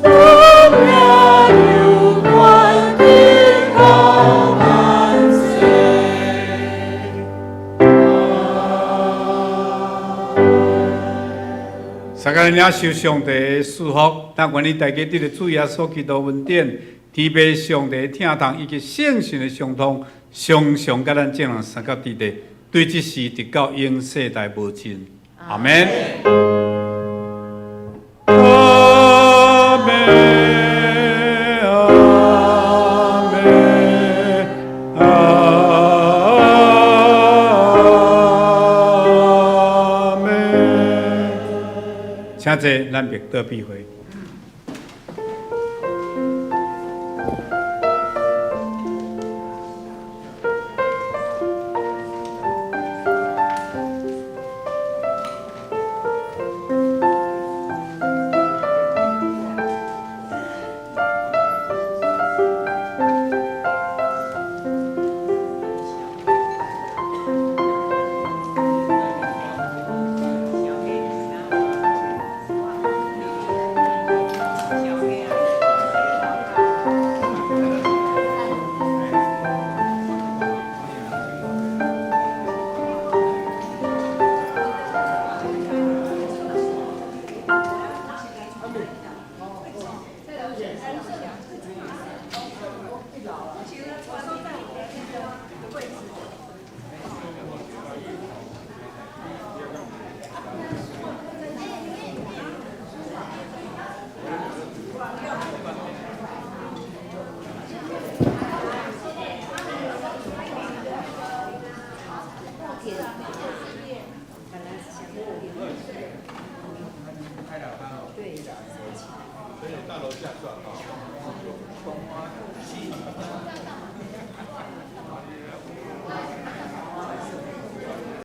尊名有權的高。咱領受上帝的賜福，但願意大家得著主耶穌基督恩典、天父上帝疼痛以及聖神的相通，常常佮咱眾人相佮佇咧，對這時直到永世代無盡。阿門。阿門。阿門。阿門。請坐，咱別倒閉會。